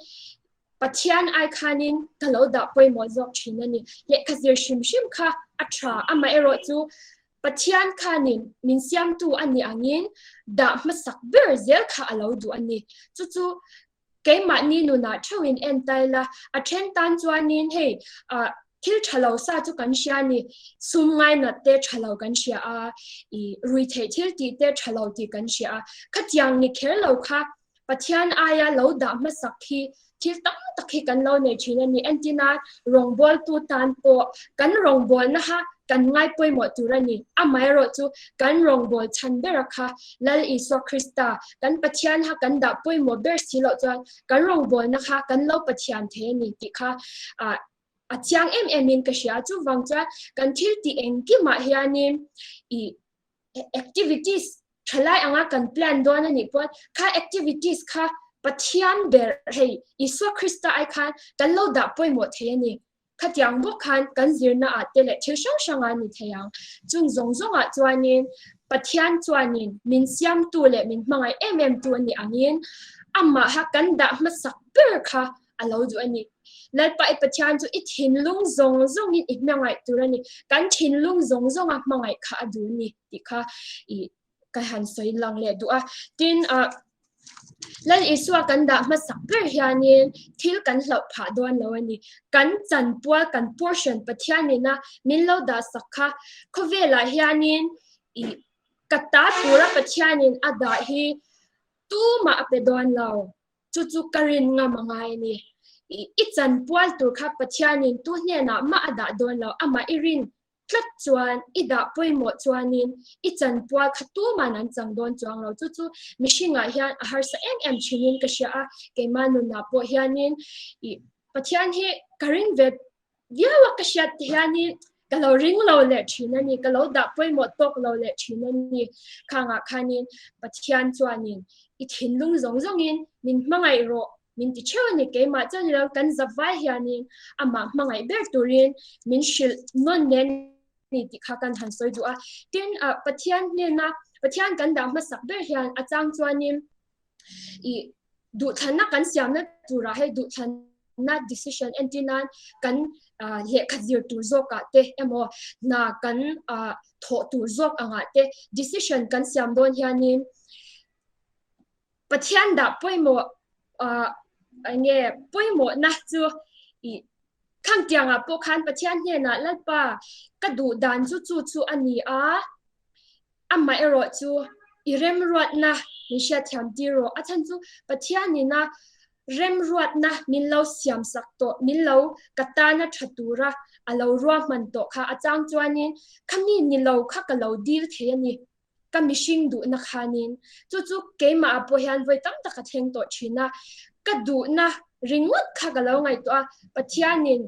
Pathian ai khanin ka lo dah pawimawh zawk thin a ni. Lehkha zir hrim hrim kha a tha amaherawh chu Pathian khanin min siamtu a nih angin dah hmasak ber zel kha a lo duh a ni. Chu chu Keimahni nunah theuhin en ta ila, a then tan chuanin hei ah thil tha lo sa chu kan hria a ni, sum ngainat te tha lo kan hria a, ih rui theih thil tih te tha lo tih kan hria a, khatiang ni kher lo kha Pathian aia lo dah hmasak hi thil tam tak hi kan lo nei thin a ni. Entina rawngbawltu tan pawh kan rawngbawlna kha kan ngai pawimawh tur a ni. Amaherawh chu kan rawngbâwl chhan bera kha Lal Isua Krista, kan Pathian kha kan dah pawimawh ber si loh chuan kan rawngbâwlna kha kan lo Pathian thei a ni tih kha a chiang em emin ka hria. Chuvang chuan kan thil tih engkimah hianin ih activities thalai anga kan plan dawn a nih pawn kha activities kha Pathian ber hei Isua Krista ai khan kan lo dah pawimawh thei a ni. Khatiang bawk khan kan zirna ah te leh thil hrang hrang ah ni thei ang. Chung zawng zawng ah chuanin Pathian chuanin min siamtu leh min hmangaih em em tu a nih angin amaha kan dah hmasak ber kha a lo duh a ni. Lalpa i Pathian chu i thinlung zawng zawngin i hmangaih tur a ni. Kan thinlung zawng zawnga hmangaih kha a duh a ni tih kha i ka han sawi lang leh duh a. Tin, ah, Lal Isua kan dah hmasak ber hianin thil kan hlauh phah dawn lo a ni. Kan chanpual, kan portion Pathianina min lo dah sak kha khawvelah hianin i ka ta tura Pathianin a dah hi tumah a pe dawn lo. Chu chu ka rin ngam a ngai a ni. I chanpual tur kha Pathianin tu hnenah mah a dah dawn lo, amah i rin tlat chuan i dah pawimawh chuanin i chanpual kha tuman an chang dawn chuang lo. Chu chu mihringah hian a harsa em em thinin ka hria a, keimah nunah pawh hianin i Pathian hi ka ring ve viau a ka hriat te hianin ka lo ring lo leh thin a ni, ka lo dah pawimawh tawk lo leh thin a ni. Khangah khanin Pathian chuanin i thinlung zawng zawngin min hmangaih rawh Min ti theuh a ni, keimah chuan ni lo, kan zavai hianin amah hmangaih ber turin min hrilh nawn nen ni tih kha kan han sawi duh a. Tin, Pathian hnena, Pathian kan dah hmasak ber hian a chang chuanin i duhthlanna kan siamna turah hei duhthlanna decision entir nan kan lehkha zir tur zawkah te emaw hna kan thawh tur zawk angah te decision kan siam dawn hianin Pathian dah pawimawh ah enge pawimawhna chu i Khang tiangah pawh khan Pathian hnenah Lalpa ka duh dan chu chu chu a ni a, amaherawh chu i remruatna min hriatthiam tir rawh. A chhan chu Pathianin a remruatna min lo siamsak tawh, min lo ka tana tha tura a lo ruahman tawh kha a chang chuanin khami ni lo kha ka lo dil thei a ni. Ka mihring duhna khanin chu chu keimah ah pawh hian vawi tam tak a thleng tawh thin a, ka duhna ringawt kha ka lo ngaihtuah a, Pathianin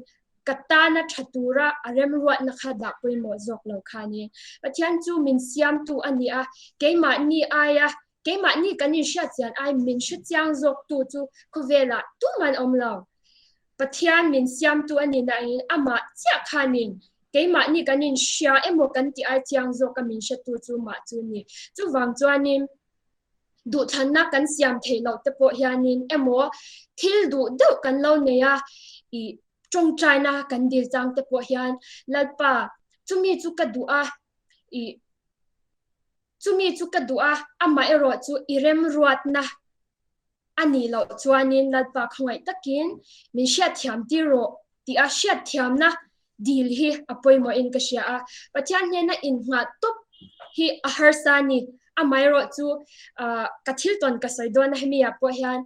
ka tana tha tura a remruatna kha dah pawimawh zawk lo khanin Pathian chu min siamtu a ni a, keimahni aia keimahni kan inhriat chian ai min hrechiang zawktu chu khawvelah tuman awm lo. Pathian min siamtu a ni nain amah chiah khanin keimahni kan inhria emaw kan tih ai chiang zawk a min hretu chu mah chu ni. Chuvang chuanin duhthlanna kan siam theih loh te pawh hianin emaw thil duh deuh kan lo nei a, ih tawngtaina kan dil chang te pawh hian Lalpa chumi chu ka duh a, ih chumi chu ka duh a, amah erawh chu i remruatna a nih loh chuanin Lalpa khawngaih takin min hriatthiam tir rawh tih a hriatthiamna dil hi a pawimawhin ka hria a. Pathian hnena innghah tawp hi a harsa a ni. Amaherawh chu ka thil tawn ka sawi dawn a hemi ah pawh hian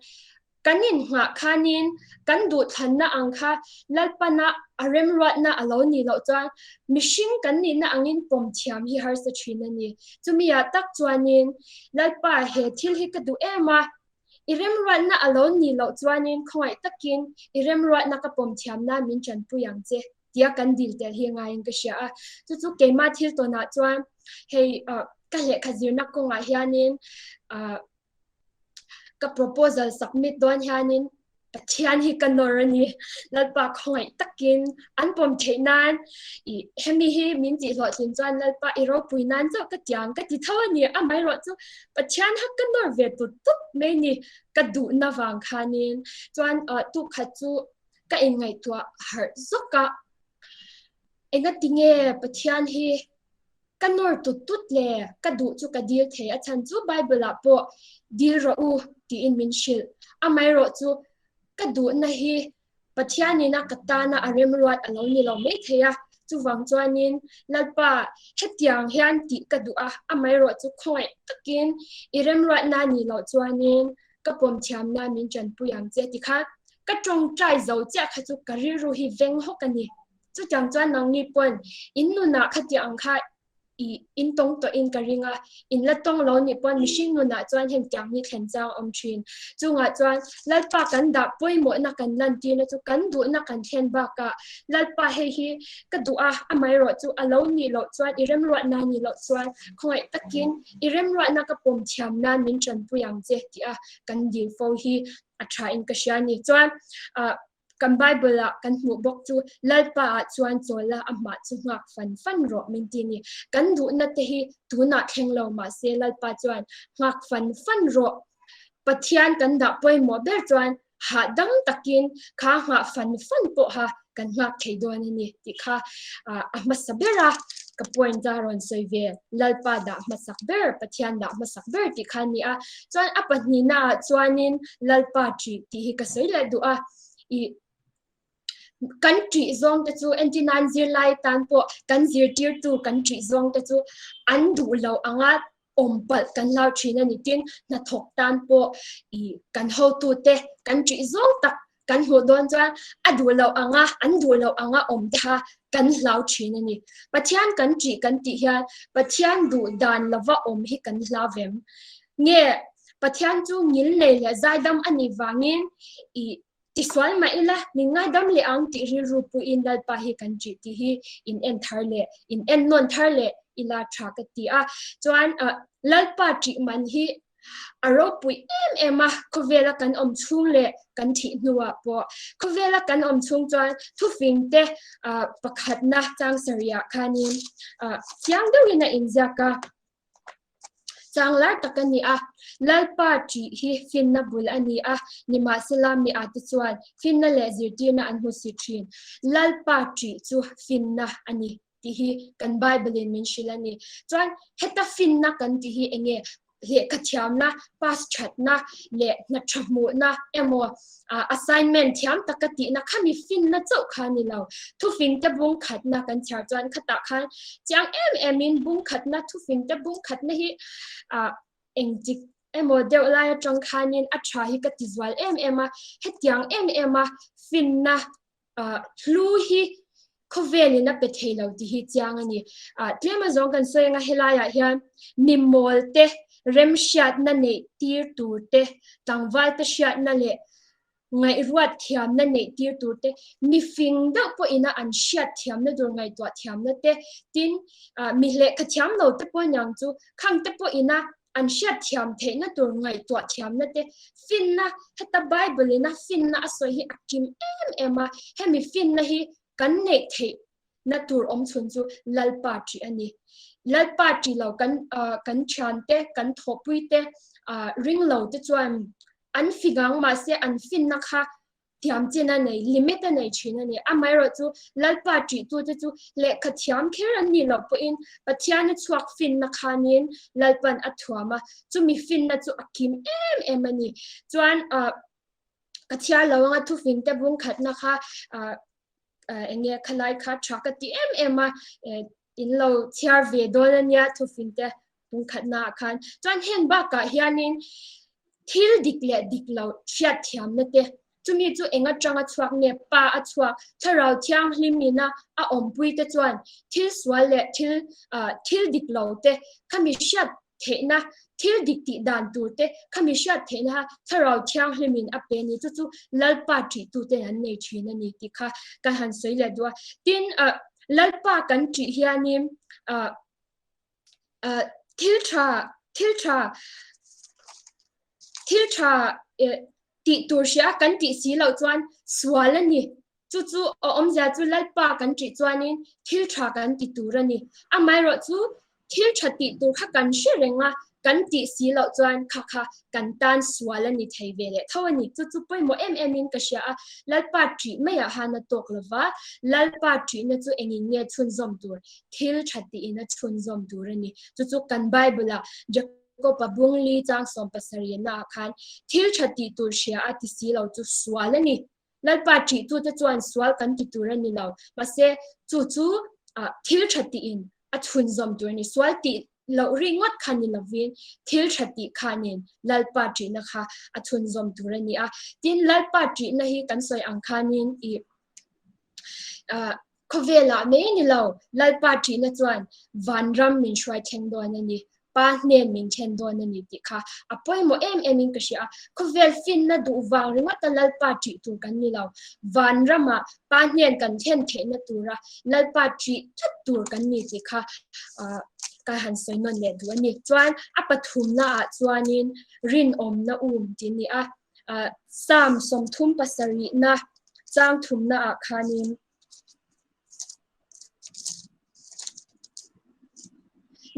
kan innghah khanin kan duhthlanna ang kha Lalpana a remruatna a lo nih loh chuan mihring kan nihna angin pawm thiam hi harsa thin a ni. Chumi ah tak chuanin Lalpa he thil hi ka duh em a, i remruatna a lo nih loh chuanin khawngaih takin i remruatna ka pawm thiam nan min tanpui ang che tia kan dil tel hi ngaiin ka hria a. Chu chu keimah thil tawnah chuan hei ka lehkha zirna kawngah hianin ka proposal submit dawn hianin Pathian hi ka nawr a ni. Lalpa khawngaih takin an pawm theih nan i hemi hi min tih hlawhtlin chuan Lalpa i ropui nan chauh ka tiang ka ti tho a ni. Amaherawh chu Pathian ha ka nawr ve tut tut mai ni ka duhna vang khanin chuan tukhat chu ka inngaihtuah harh zawk a. Engatinge Pathian hi Ka nawr tut tut le, ka duh chu ka dil thei a chhan chu Bible ah pawh dil rawh u tiin min hrilh. Amaherawh chu ka duhna hi Pathianin a ka tana a remruat a lo ni lo mai thei a, chuvang chuanin Lalpa hetiang hian tih ka duh a, amaherawh chu khawngaih takin i remruatna nih loh chuanin ka pawm thiamna min tanpui ang che tikhan ka tawngtai zo chiah kha chu ka rilru hi veng hawk a ni. Chutiang chuan nangni pawn in nunah khatiang ang kha i in tawng tawh in ka ring a, in la tawng lo nih pawn mihring nunah chuan heng tiang hi thlen chang awm thin. Chungah chuan Lalpa kan dah pawimawhna kan lantirna chu kan duhna kan thlen bakah Lalpa hei hi ka duh a, amaherawh chu a lo nih loh chuan i remruatna nih loh chuan khawngaih takin i remruatna ka pawm thiam nan min tanpui ang che tih a kan dil fo hi a tha in ka hria a ni. Chuan ah Kan Bible ah kan hmuh bawk chu Lalpa ah chuan chawl a, amah chu nghak fan fan rawh min ti a ni. Kan duhna te hi tunah thleng lo mahse Lalpa chuan nghak fan fan rawh. Pathian kan dah pawimawh ber chuan hahdam takin kha nghah fan fan pawha kan nghak thei dawn a ni tih kha a hmasa ber a ka point a rawn sawi ve. Lalpa dah hmasak ber, Pathian dah hmasak ber tih kha a ni a. Chuan a pahnihna ah chuanin Lalpa ṭih tih hi ka sawi leh duh a, ih kan ṭih zawng te chu entir nan zirlai tan pawh kan zirtirtu kan ṭih zawng te chu an duh loh anga awm palh kan hlau ṭhin a ni. Tin, hnathawk tan pawh ih kan hotu te kan ṭih zawng tak kan hmuh dawn chuan a duh loh anga an duh loh anga awm te kha kan hlau thin a ni. Pathian kan ṭih kan tih hian Pathian duh dan lova awm hi kan hlau vem. Nge Pathian chu ngil nei leh zaidam a nih vangin i tisual mah ila min ngaidam leh ang tih rilru puiin Lalpa hi kan ṭih tih hi in en thar leh in en nawn thar leh ila tha ka ti a. Chuan Lalpa ṭih man hi A ropui em em a, khawvela kan awm chhung leh kan thih hnuah pawh. Khawvela kan awm chhung chuan thufing te pakhatna chang sarihah khanin chiang deuhin a inziak a, chang lar tak a ni a. Lalpa ṭih hi finna bul a ni a, nimahsela mi ate chuan finna leh zirtirna an hmu si ṭhin. Lalpa ṭih chu finna a ni. tih hi kan Bible in min hrilh a ni. Chuan heta finna kan tih hi eng nge? Lehkha thiamna, pass thatna leh hna tha hmuhna emaw assignment thiam taka tihna kha mi finna chauh kha a ni lo. Thufingte bung khatna kan chhiar chuan khatah khan chiang em emin bung khatna, thufingte bung khatna hi engtik emaw deuh lai atang khanin a tha hi ka ti zual em em a, hetiang em em a finna hlu hi khawvelin a pe thei lo tih hi chiang a ni. Tlem azawng kan sawi anga helaiah hian mi mawl te, remhriatna neih tir tur te, tlangval te hriatna leh ngaihruat thiamna neih tir tur te, mi fing deuh pawhin a an hriat thiamna tur ngaihtuah thiamna te, tin mi lehkha thiam lo te pawh niang chu khang te pawhin a an hriat thiam theihna tur ngaihtuah thiamna te, finna, heta Bible in a finna a sawi hi a kim em em a, hemi finna hi kan neih theihna tur awm chhun chu Lalpa ṭih a ni. Lalpa ṭih lo kan kan thiante, kan thawhpuite ring lo te chuan an fing ang mahse an finna kha Thiam chin a nei, limit a nei thin a ni. Amaherawhchu, Lalpa ṭihtute chu lehkha thiam kher an nih loh pawhin Pathiana chhuak finna khanin Lalpan a thuam a, chumi finna chu a kim em em a ni. Chuan, ka chhiar lo anga thufingte bung khatna kha eng nge khalai kha tha ka ti em em a, in lo chhiar ve dawn a nia thufingte bung khatna ah khan. Chuan heng bakah hianin thil dik leh dik lo hriat thiamna te, chumi chu eng atanga chhuak nge pa a chhuak, thlarau thianghlim ina a awmpui te chuan thil sual leh thil thil dik lo te khami hriat theihna, thil dik tih dan tur te khami hriat theihna kha thlarau thianghlim in a pe a ni. Chu chu Lalpa ṭihtuten an nei ṭhin a ni tih kha kan han sawi leh duh a. Tin, Lalpa kan ṭih hianin thil tha thil tha thil tha tih tur hria kan tih si loh chuan sual a ni. Chu chu a awmzia chu Lalpa kan tih chuanin thil tha kan ti tur a ni. Amaherawhchu thil tha tih tur kha kan hre reng a, kan tih si loh chuan kha kha kan tan sual a ni thei ve leh tho a ni. Chu chu pawimawh em em in ka hria a, Lalpa ṭih maiah han a tawk lo va, Lalpa ṭihna chu engin nge chhunzawm tur? Thil tha tiin a chhunzawm tur a ni. Chu chu kan Bible-ah Jakob-a bungli chang 77-ah khan thil tha tih tur hria a ti si lo chu sual a ni. Lalpa ṭihtute chuan sual kan ti tur a ni lo. Mahse, chu chu thil tha tiin a chhunzawm tur a ni. Sual tih loh ringawt kha ni lovin thil tha tih khanin Lalpa ṭihna kha a chhunzawm tur a ni a. Tin, Lalpa ṭihna hi kan sawi ang khanin i Khawvelah mai ni lo, Lalpa ṭihna chuan vanram min hruai thleng dawn a ni, Pa hnen min thlen dawn a ni tih kha a pawimawh em emin ka hria a. Khawvel finna duh vang ringawta Lalpa ṭih tur kan ni lo, vanramah Pa hnen kan thlen theihna tura Lalpa ṭih tlat tur kan ni tih kha ka han sawi nawn leh duh a ni. Chuan a pathumnaah chuanin rinawmna um tih a ni a. Psalm 37na chang thumnaah khanin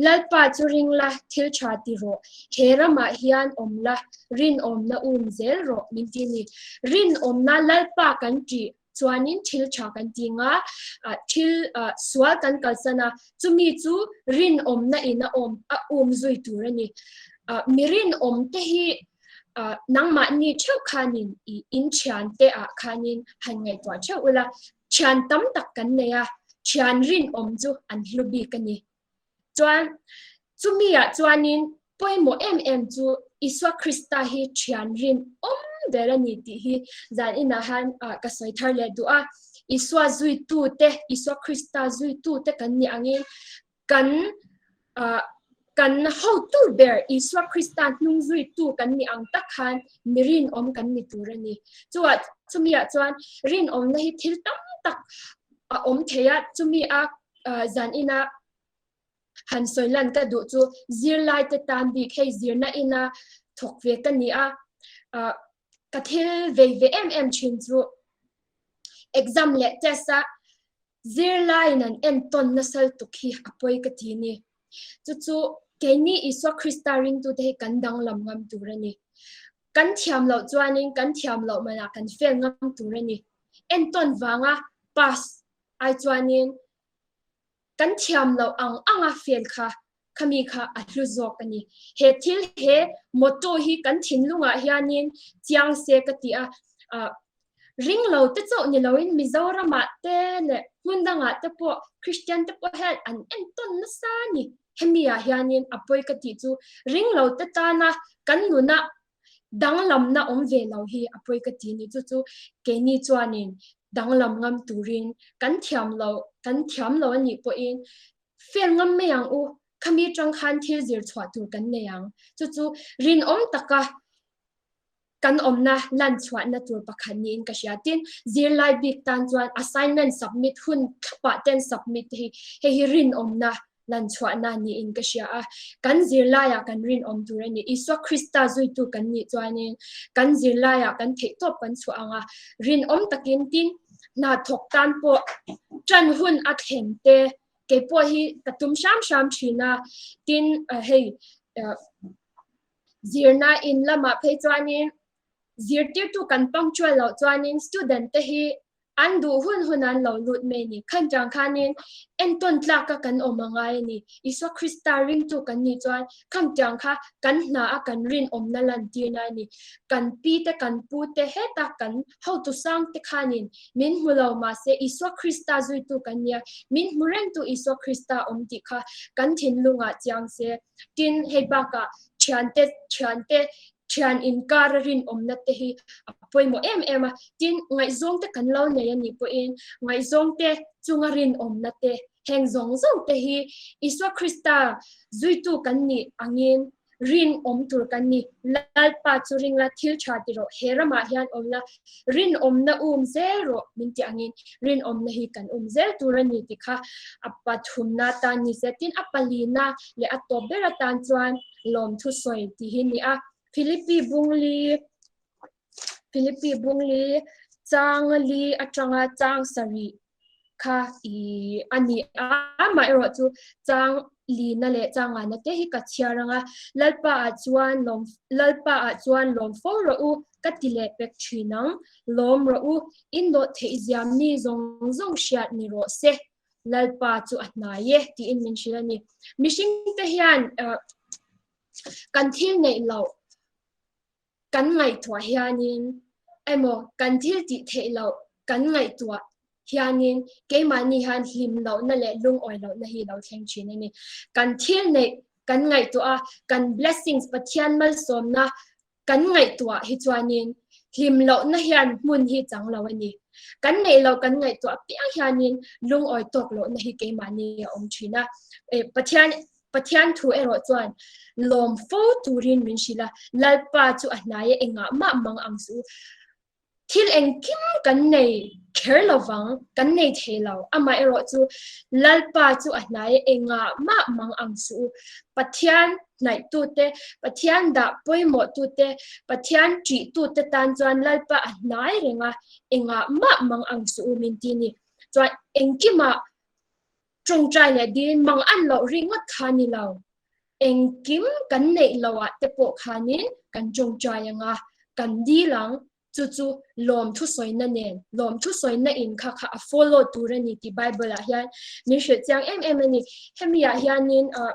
Lalpa chu ring la, thil tha ti rawh. He ramah hian awm la, rinawmna um zel rawh min ti a ni. Rinawmna Lalpa kan tih chuanin thil tha kan ti nga, thil sual kan kalsan a, chumi chu rinawmna in a awm a um zui tur a ni. Mi rinawm te hi nangmahni theuh khanin i in thian te ah khanin han ngaihtuah theuh ula, thian tam tak kan nei a, thian rinawm chu an hlu bik a ni. Chuan chumi ah chuanin pawimawh em em chu Isua Krista hi thian rinawm ber a ni tih hi zan inah han ka sawi thar leh duh a. Isua zuitu te, Isua Krista zuitu te kan nih angin kan kan hotu ber Isua Krista hnung zuitu kan nih ang tak khan mi rinawm kan ni tur a ni. Chuah chumi ah chuan rinawmna hi thil tam tak a awm thei a, chumi a zan ina han sawi lan ka duh chu zirlai te tan bik hei zirna ina thawk ve ka ni a, ka thil vei ve em em thin chu exam leh test a Zirlaiin an entawn nasa lutuk hi a pawi ka ti ni. Chu chu keini Isua Krista ringtute hi kan danglam ngam tur a ni. Kan thiam loh chuanin kan thiam loh manah kan fail ngam tur a ni. Entawn vanga pass ai chuanin kan thiam loh ang anga fail kha. Khami kha a hlu zawk a ni. He thil he motto hi kan thinlungah hianin chiang se ka ti a. Ring lo te chauh ni loin Mizoramah te leh hmun dangah te pawh Christian te pawh hian an entawn nasa a ni. Hemi ah hianin a pawi ka tih chu ring lo te tana kan nuna danglamna awm ve lo hi a pawi ka ti ni. Chu chu keini chuanin danglam ngam turin kan thiam lo kan thiam lo a nih pawhin Fel ngam mai ang u, khami tang khan thil zir chhuah tur kan nei ang. Chu chu rinawm taka kan awmna lan chhuahna tur pakhat niin ka hria. Tin, zirlai bik tan chuan assignment submit hun thlapah ten submit te hi hei hi rinawmna lan chhuahna niin ka hria a. Kan zirlaiah kan rinawm tur a ni. Isua Krista zuitu kan nih chuanin kan zirlaiah kan theihtawp kan chhuah ang a, rinawm takin tin hna thawk tan pawh tan hun a thlen te kei pawh hi ka tum hram hram thin a, tin hei zirna in lamah phei chuanin zirtirtu kan punctual loh chuanin student te hi an duh hun hun an lo lut mai a ni. Khan chang khanin entawn tlaka kan awm a ngai a ni. Isua Krista ringtu kan nih chuan khang tiang kha kan hna a kan rinawmna lantirna a ni. Kan pi te kan pu te heta kan hotu sang te khanin min hmu lo mahse Isua Krista zuitu kan nia, min hmu rengtu Isua Krista awm tih kha kan thinlungah chiang se. Tin, hei bakah thiante thiante thian inkar a rinawmna te hi a pawimawh em em a. Tin, ngaihzawng te kan lo nei a nih pawhin ngaihzawng te chunga rinawmna te heng zawng zawng te hi Isua Krista zuitu kan nih angin rinawm tur kan ni. Lalpa chu ring la, thil tha ti rawh, he ramah hian awm la, rinawmna um zel rawh min tih angin rinawmna hi kan um zel tur a ni tih kha a pathumna tan ni se. Tin, a palina leh a tawp ber atan chuan lawmthu sawi tih hi ni a. Philippi Bungli Philippi Bungli chang li atanga chang sarih kha i a ni a, amaherawh chu chang lina leh chang ngana te hi ka chhiar ang a, Lalpa ah chuan lawm Lalpa ah chuan lawm fo rawh u ka ti leh pek thin ang, lawm rawh u, in dawh theih zia mi zawng zawng hriat ni rawh se, Lalpa chu a hnai e tiin min hrilh a ni. Mihring te hian kan thil neih loh kan ngaihtuah hianin emaw kan thil tih theih loh kan ngaihtuah hianin keimahni hian hlim lohna leh lungawi lohna hi lo thleng thin a ni. Kan thil neih kan ngaihtuah a, kan blessings Pathian malsawmna kan ngaihtuah hi chuanin hlim lohna hian hmun hi chang lo a ni. Kan neih loh kan ngaihtuah apiang hianin lungawi tawk lohna hi keimahni a awm thin a. Pathian Pathian thu erawh chuan lawm fo turin min hrilh a, Lalpa chu a hnai e, engah mah mang ang suh u. Thil engkim kan nei kher lo vang, kan nei thei lo. Amaherawh chu Lalpa chu a hnai e, engah mah mang ang suh u. Pathian hnaihtute, Pathian dah pawimawhtute, Pathian ṭihtute tan chuan Lalpa a hnai reng a, engah mah mang ang suh u min ti a ni. Chuan engkimah Tawngtai leh dil mang an loh ringawt kha ni lo. Engkim kan neih loh ah te pawh khanin kan tawngtai ang a, kan dil ang. Chu chu lawmthu sawina nen, lawmthu sawina in kha kha a follow tur a ni tih Bible ah hian min hrilh chiang em em a ni. Hemi ah hianin ah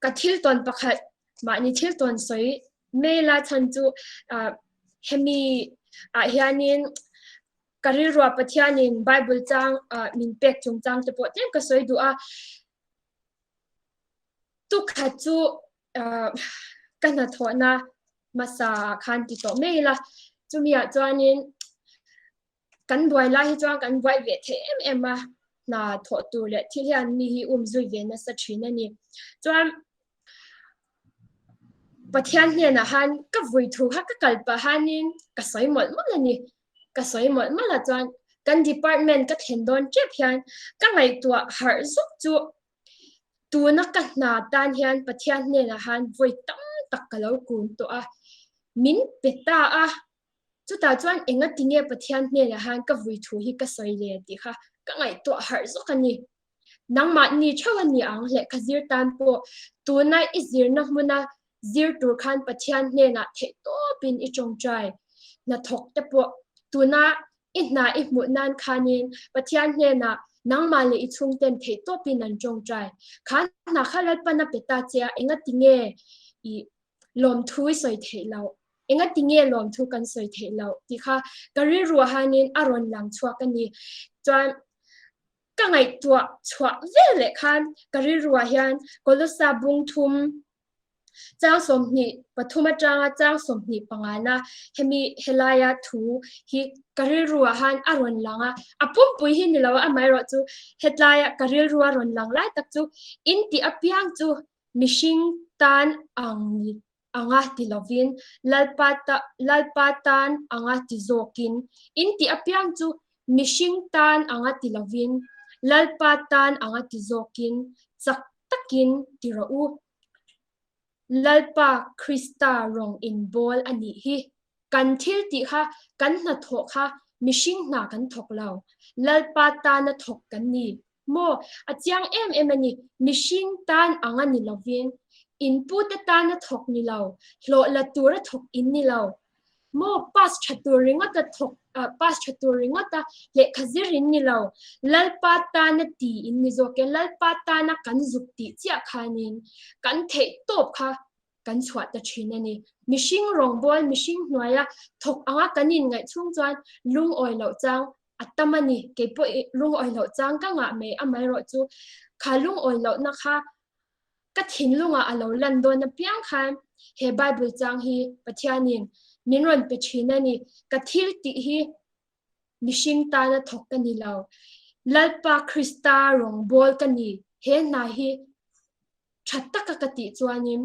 ka thil tawn pakhat mahni thil tawn sawi mail a chhan chu ah hemi ah hianin Ka rilruah Pathianin Bible chang min pek chungchang te pawh tlem ka sawi duh a. Tukhat chu ka hnathawhna hmasa ah khan ti tawh mai ila. Chumi ah chuanin kan buai lai hi chuan kan buai ve thei em em a, hna thawh tur leh thil hian mi hi um zui ve nasa thin a ni. Chuan Pathian hnenah han ka vui thu kha ka kal pah hanin ka sawi mawlh mawlh a ni. Ka sawi mawlh mawlh a chuan kan department ka thlen dawn tep hian ka ngaihtuah harh zuk chu tuna ka hna tan hian Pathian hnenah han vawi tam tak ka lo kun tawh a, min pe ta a. Chutah chuan enga tinge Pathian hnenah han ka vui thu hi ka sawi le tih kha ka ngaihtuah harh zuk a ni. Nangmahni theuh a ni ang lehkha zir tan pawh tuna i zirna hmuna zir tur khan Pathian hnenah theihtawpin i tawngtai hnathawk te pawh tuna i hna i hmuh nan khanin Pathian hnenah. Nangmah leh i chhungten theihtawpin an tawngtai. Kha hna kha Lalpan a pe ta che a, engati nge i lawmthu i sawi theih loh? Engati nge lawmthu kan sawi theih loh? tih kha ka rilruah hianin a rawn lang chhuak a ni. Chuan ka ngaihtuah chhuah vel leh khan ka rilruah hian Kolosa bung thum Chang 23 atanga chang 25 na hemi helaia thu hi ka rilruah han a rawn lang a, a pumpui hi ni lo a, amaherawhchu hetlaia ka rilrua rawn lang lai tak chu in tih apiang chu mihring tan ang ni anga ti lovin Lalpa ta Lalpa tan anga ti zawkin in tih apiang chu mihring tan anga ti lovin Lalpa tan anga ti zawkin chak takin ti rawh u. Lalpa Krista rawng inbawl a nih hi. Kan thil tih kha, kan hnathawh kha mihring hna kan thawk lo. Lalpa tana thawk kan ni. Maw? A chiang em em a ni. Mihring tan ang a ni lovin, inpute tana thawk ni lo, hlawh la tura thawk in ni lo. Maw pass tha tur ringawta thawk pass tha tur ringawta lehkha zir in ni lo, Lalpa tana ti in ni zawk e, Lalpa tana kan zuk tih chiah khanin kan theih tawp kha kan chhuah ta thin a ni. Mihring rawngbâwl, mihring hnuaia thawk anga kan inngaih chhung chuan lungawi loh chang a tam a ni. Kei pawh i lungawi loh chang ka ngah mai amaherawhchu kha lungawi lohna kha Ka thinlungah a lo lan dawn apiang khan he Bible chang hi Pathianin min rawn pe thin a ni. Ka thil tih hi mihring tana thawk ka ni lo. Lalpa Krista rawngbâwl ka ni. He hna hi tha taka ka tih chuanin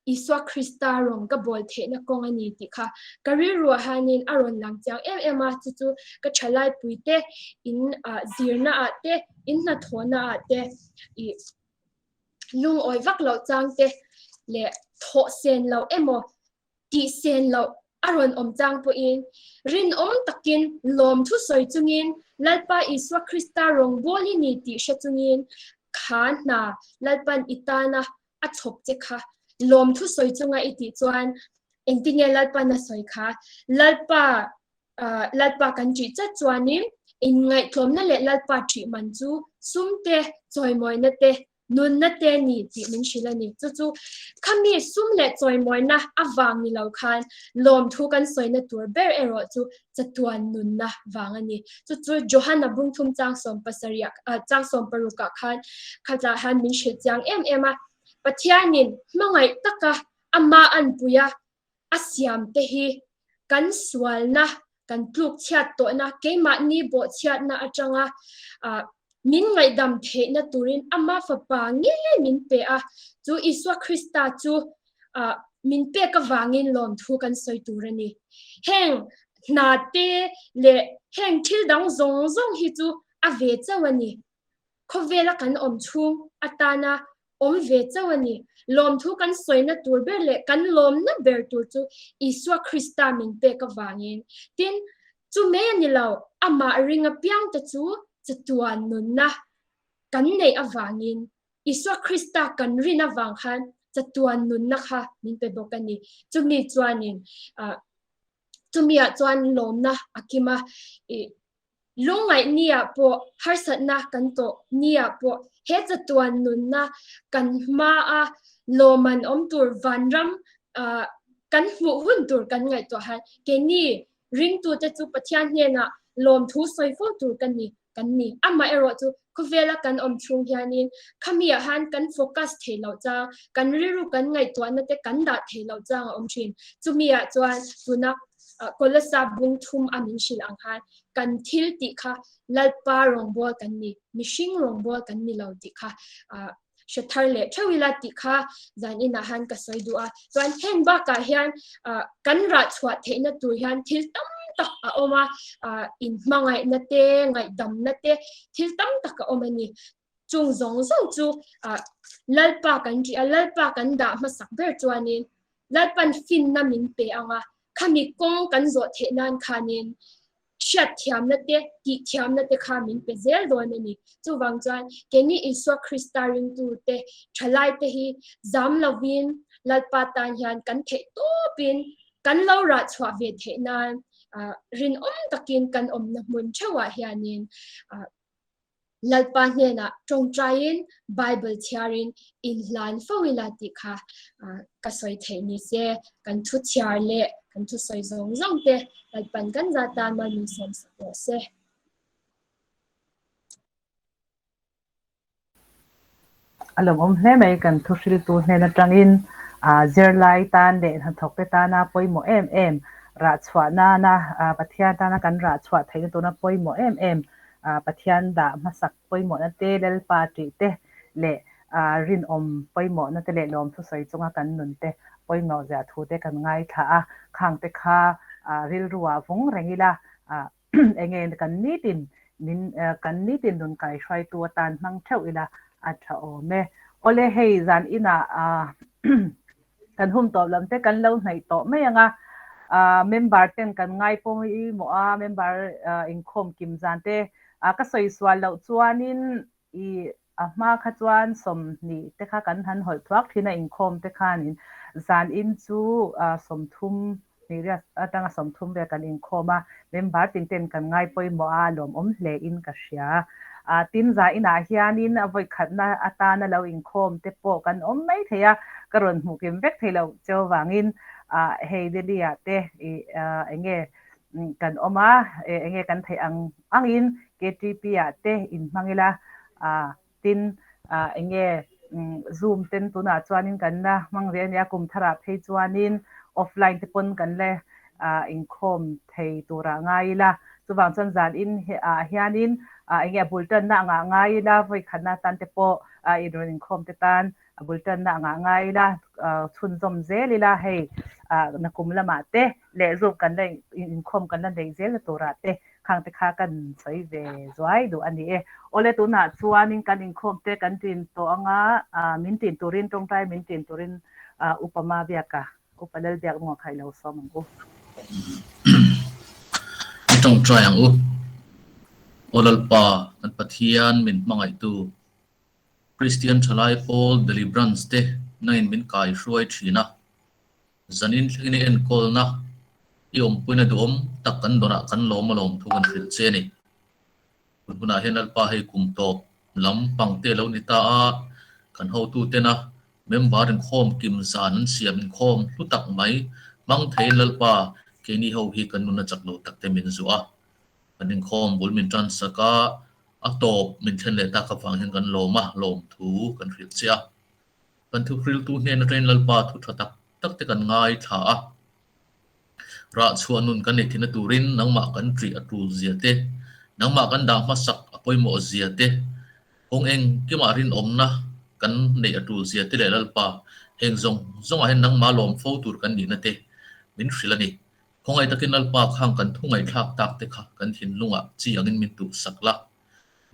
Isua Krista rawng ka bawl theihna kawng a ni tih kha ka rilruah hianin a rawn lang chiang em em a. Chu chu ka thalaipui te, in zirnaah te, in hnathawhnaah te ih lungawi vak loh chang te leh thawh sen loh emaw tih sen loh a rawn awm chang pawhin rinawm takin lawmthu sawi chungin Lalpa Isua Krista rawngbâwl i ni tih hre chungin kha hna Lalpan i tana a chhawp che kha lawmthu sawi chunga i tih chuan engtinge Lalpan a sawi kha Lalpa Lalpa kan ṭih chat chuanin inngaihtlawmna leh Lalpa ṭih man chu sum te, chawimawina te, nunna te ni tih min hrilh a ni. Chu chu khami sum leh chawimawina avang ni lo khan lawmthu kan sawina tur ber erawh chu chatuan nunna vang a ni. Chu chu Johana bungthum chang sawmpasarih chang sawmparukah khan khatah hian min hrilh chiang em em a. Pathianin hmangaih taka amah anpui a, a siam te hi kan sualna, kan tluk chhiat tawhna, keimahni bawhchhiatna atanga min ngaihdam theihna turin ama fapa ngei min pe a, chu Isua Krista chu min pek avangin lawmthu kan sawi tur a ni. Heng hna te leh heng thil dang zawng zawng hi chu a ve chauh a ni. Khawvela kan awm chhung atana awm ve chauh a ni. Lawmthu kan sawina tur ber leh kan lawmna ber tur chu Isua Krista min pek avangin. Tin, chu mai a ni lo, amah ring apiangte chu chatuan nunna kan neih avangin, Isua Krista kan rin avang khan chatuan nunna kha min pe bawk a ni. Chumi chuanin, chumiah chuan lawmna a kim a, Lungngaih niah pawh, harsatna kan tawh niah pawh he chatuan nunna kan hmaa lawman awm tur vanram kan hmuh hun tur kan ngaihtuah han keini ringtute chu Pathian hnenah lawmthu sawi fo tur ka ni kan ni. Amaherawh chu khawvela kan awm chhung hianin khamiah han kan focus thei loh chang, kan rilru kan ngaihtuahna te kan dah thei loh chang a awm thin. Chumiah chuan tuna Kolosa bung thum a min hrilh ang khan kan thil tih kha Lalpa rawngbâwl kan ni, mihring rawngbâwl kan ni lo tih kha hre thar leh theuh ila tih kha zan inah han ka sawi duh a. Chuan heng bakah hian kan rah chhuah theihna tur hian thil tam tak a awm a, inhmangaihna te, ngaihdamna te, thil tam tak a awm a ni. Chung zawng zawng chu Lalpa kan ṭih a, Lalpa kan dah hmasak ber chuanin Lalpan finna min pe ang a, khami kawng kan zawh theih nan khanin hriatthiamna te, tihthiamna te kha min pe zel dawn a ni. Chuvang chuan keini Isua Krista ringtute thalaite hi zam lovin Lalpa tan hian kan theih tawpin kan lo rah chhuah ve theih nan rinawm takin kan awmna hmun theuhah hianin. Lalpa hnenah tawngtaiin Bible chhiarin inhlan fo ila tih kha ka sawi theih ni se, kan thu chhiar leh kan thu sawi zawng zawng te Lalpan kan za tan mal min sawm sak rawh se. A lawmawm hle mai kan thu hriltu hnen atangin zirlai tan leh hnathawkte tana pawimawh em em rah chhuah nana Pathian tana kan rah chhuah theihna tuna pawimawh em em Pathian dah hmasak pawimawhna te Lalpa tih te leh rinawm pawimawhna te leh lawmthu sawi chunga kan nun te pawimawh zia thu te kan ngaithla a, khang te kha rilru ah vung reng ila Enge kan nitin min kan nitin nun kaihruaitu atan hmang theuh ila a tha awm e. Awle hei zan inah kan hum tawp lam te kan lo hnaih tawh mai ang a, member ten kan ngai pawimawh a, member inkhawm kim zan te ka sawi sual loh chuanin i a hma kha chuan 20 te kha kan han hawlh thuak thin a, inkhawm te khanin zan in chu 30 hnih atanga 30 vel kan inkhawm a, member tin ten kan ngai pawimawh a, lawmawm hle in ka hria. Tin zan inah hianin a vawikhatna atana lo inkhawm te pawh kan awm mai thei a, ka rawn hmuh kim vek thei loh cheu vangin hei Delhi ah te eng nge kan awm a, eng nge kan theih ang angin KTP ah te in hmang ila, tin eng nge Zoom ten tunah chuanin kan la hmang ve a nia, kum tharah phei chuanin offline te pawn kan la inkhawm thei turah ngai ila, chuvang chuan zan in ah hianin eng nge a bul tanna angah ngai ila, vawi khatna tan te pawh in rawn inkhawm te tan a bul tanna angah ngai ila, chhunzawm zel ila hei nakum lamah te leh Zoom kan la inkhawm kan la neih zel na turah te Khang te kha kan sawi ve zuai duh a ni e. Awle tunah chuanin kan inkhawm te kan tin tawh anga min tin turin tawngtai min tin turin Upa Mabiaka, Upa Lalbiaknunga kha i lo sawm ang u. I tawngtai ang u. Aw Lalpa, kan Pathian min hmangaihtu, Kristian Thalai Pawl Deliverance te nangin min kaihruai thin a. Zanin thlengin i enkawlna, i awmpuina duhawm tak kan dawnah kan lawm alawm thu kan hrilh che a ni. Tun hunah hian Lalpa hei kum tawp lam pangte lo ni ta a, kan hotutena member inkhawm kim zan an siam inkhawm hlu tak mai hmang theiin Lalpa keini ho hi kan nuna chak lo tak te min zuah a, kan inkhawm bul min tan sak a, a tawp min thlen leh tak avang hian kan lawm a, lawm thu kan hrilh che a. Kan thuhriltu hnen atangin Lalpa thu tha tak tak te kan ngaithla a. Rah chhuah nun kan neih theihna turin nangmah kan ṭih a tul zia te, nangmah kan dah hmasak a pawimawh zia te, kawng engkimah rinawmna kan neih a tul zia te leh Lalpa heng zawng zawngah hian nangmah lawm fo tur kan nihna te min hrilh a ni. Khawngaih takin Lalpa khang kan thu ngaihthlak tak te kha kan thinlungah chi angin min tuhsak la.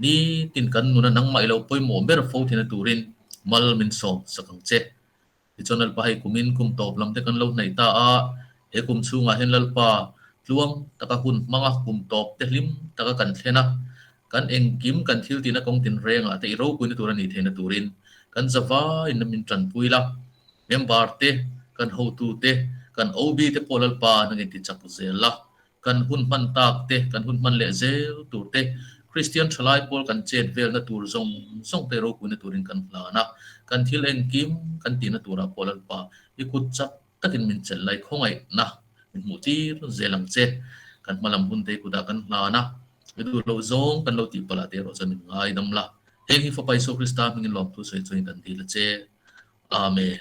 Ni tin kan nuna nangmah i lo pawimawh ber fo thina turin mal min sawm sak ang che. Tichuan Lalpa hei kumin kum tawp lam te kan lo hnaih ta a, he kum chhungah hian Lalpa tluang taka hun hmanga kum tawp te hlim taka kan thlen a, kan engkim kan thil tihna kawng tinrengah te i ropuina tur a nih theihna turin kan zavaiin min tanpui la. Member te, kan hotu te, kan OB te pawh Lalpa nangin ti chak zel la. Kan hun hman tak te, kan hun hman leh zel tur te, Kristian thalai pawl kan chet velna tur zawng zawng te ropuina turin kan hlan a, kan thil engkim kan tihna turah pawh Lalpa i kut chak takin min chelh lai khawngaihna min hmuh tir zel ang che. Kan hma lam hun te i kutah kan hlan a, i duh loh zawng kan lo tih palh ah te erawh chuan min ngaidam la. Heng hi Fapa Isua Krista hmingin lawmthu sawi chungin kan dil a che. Amen.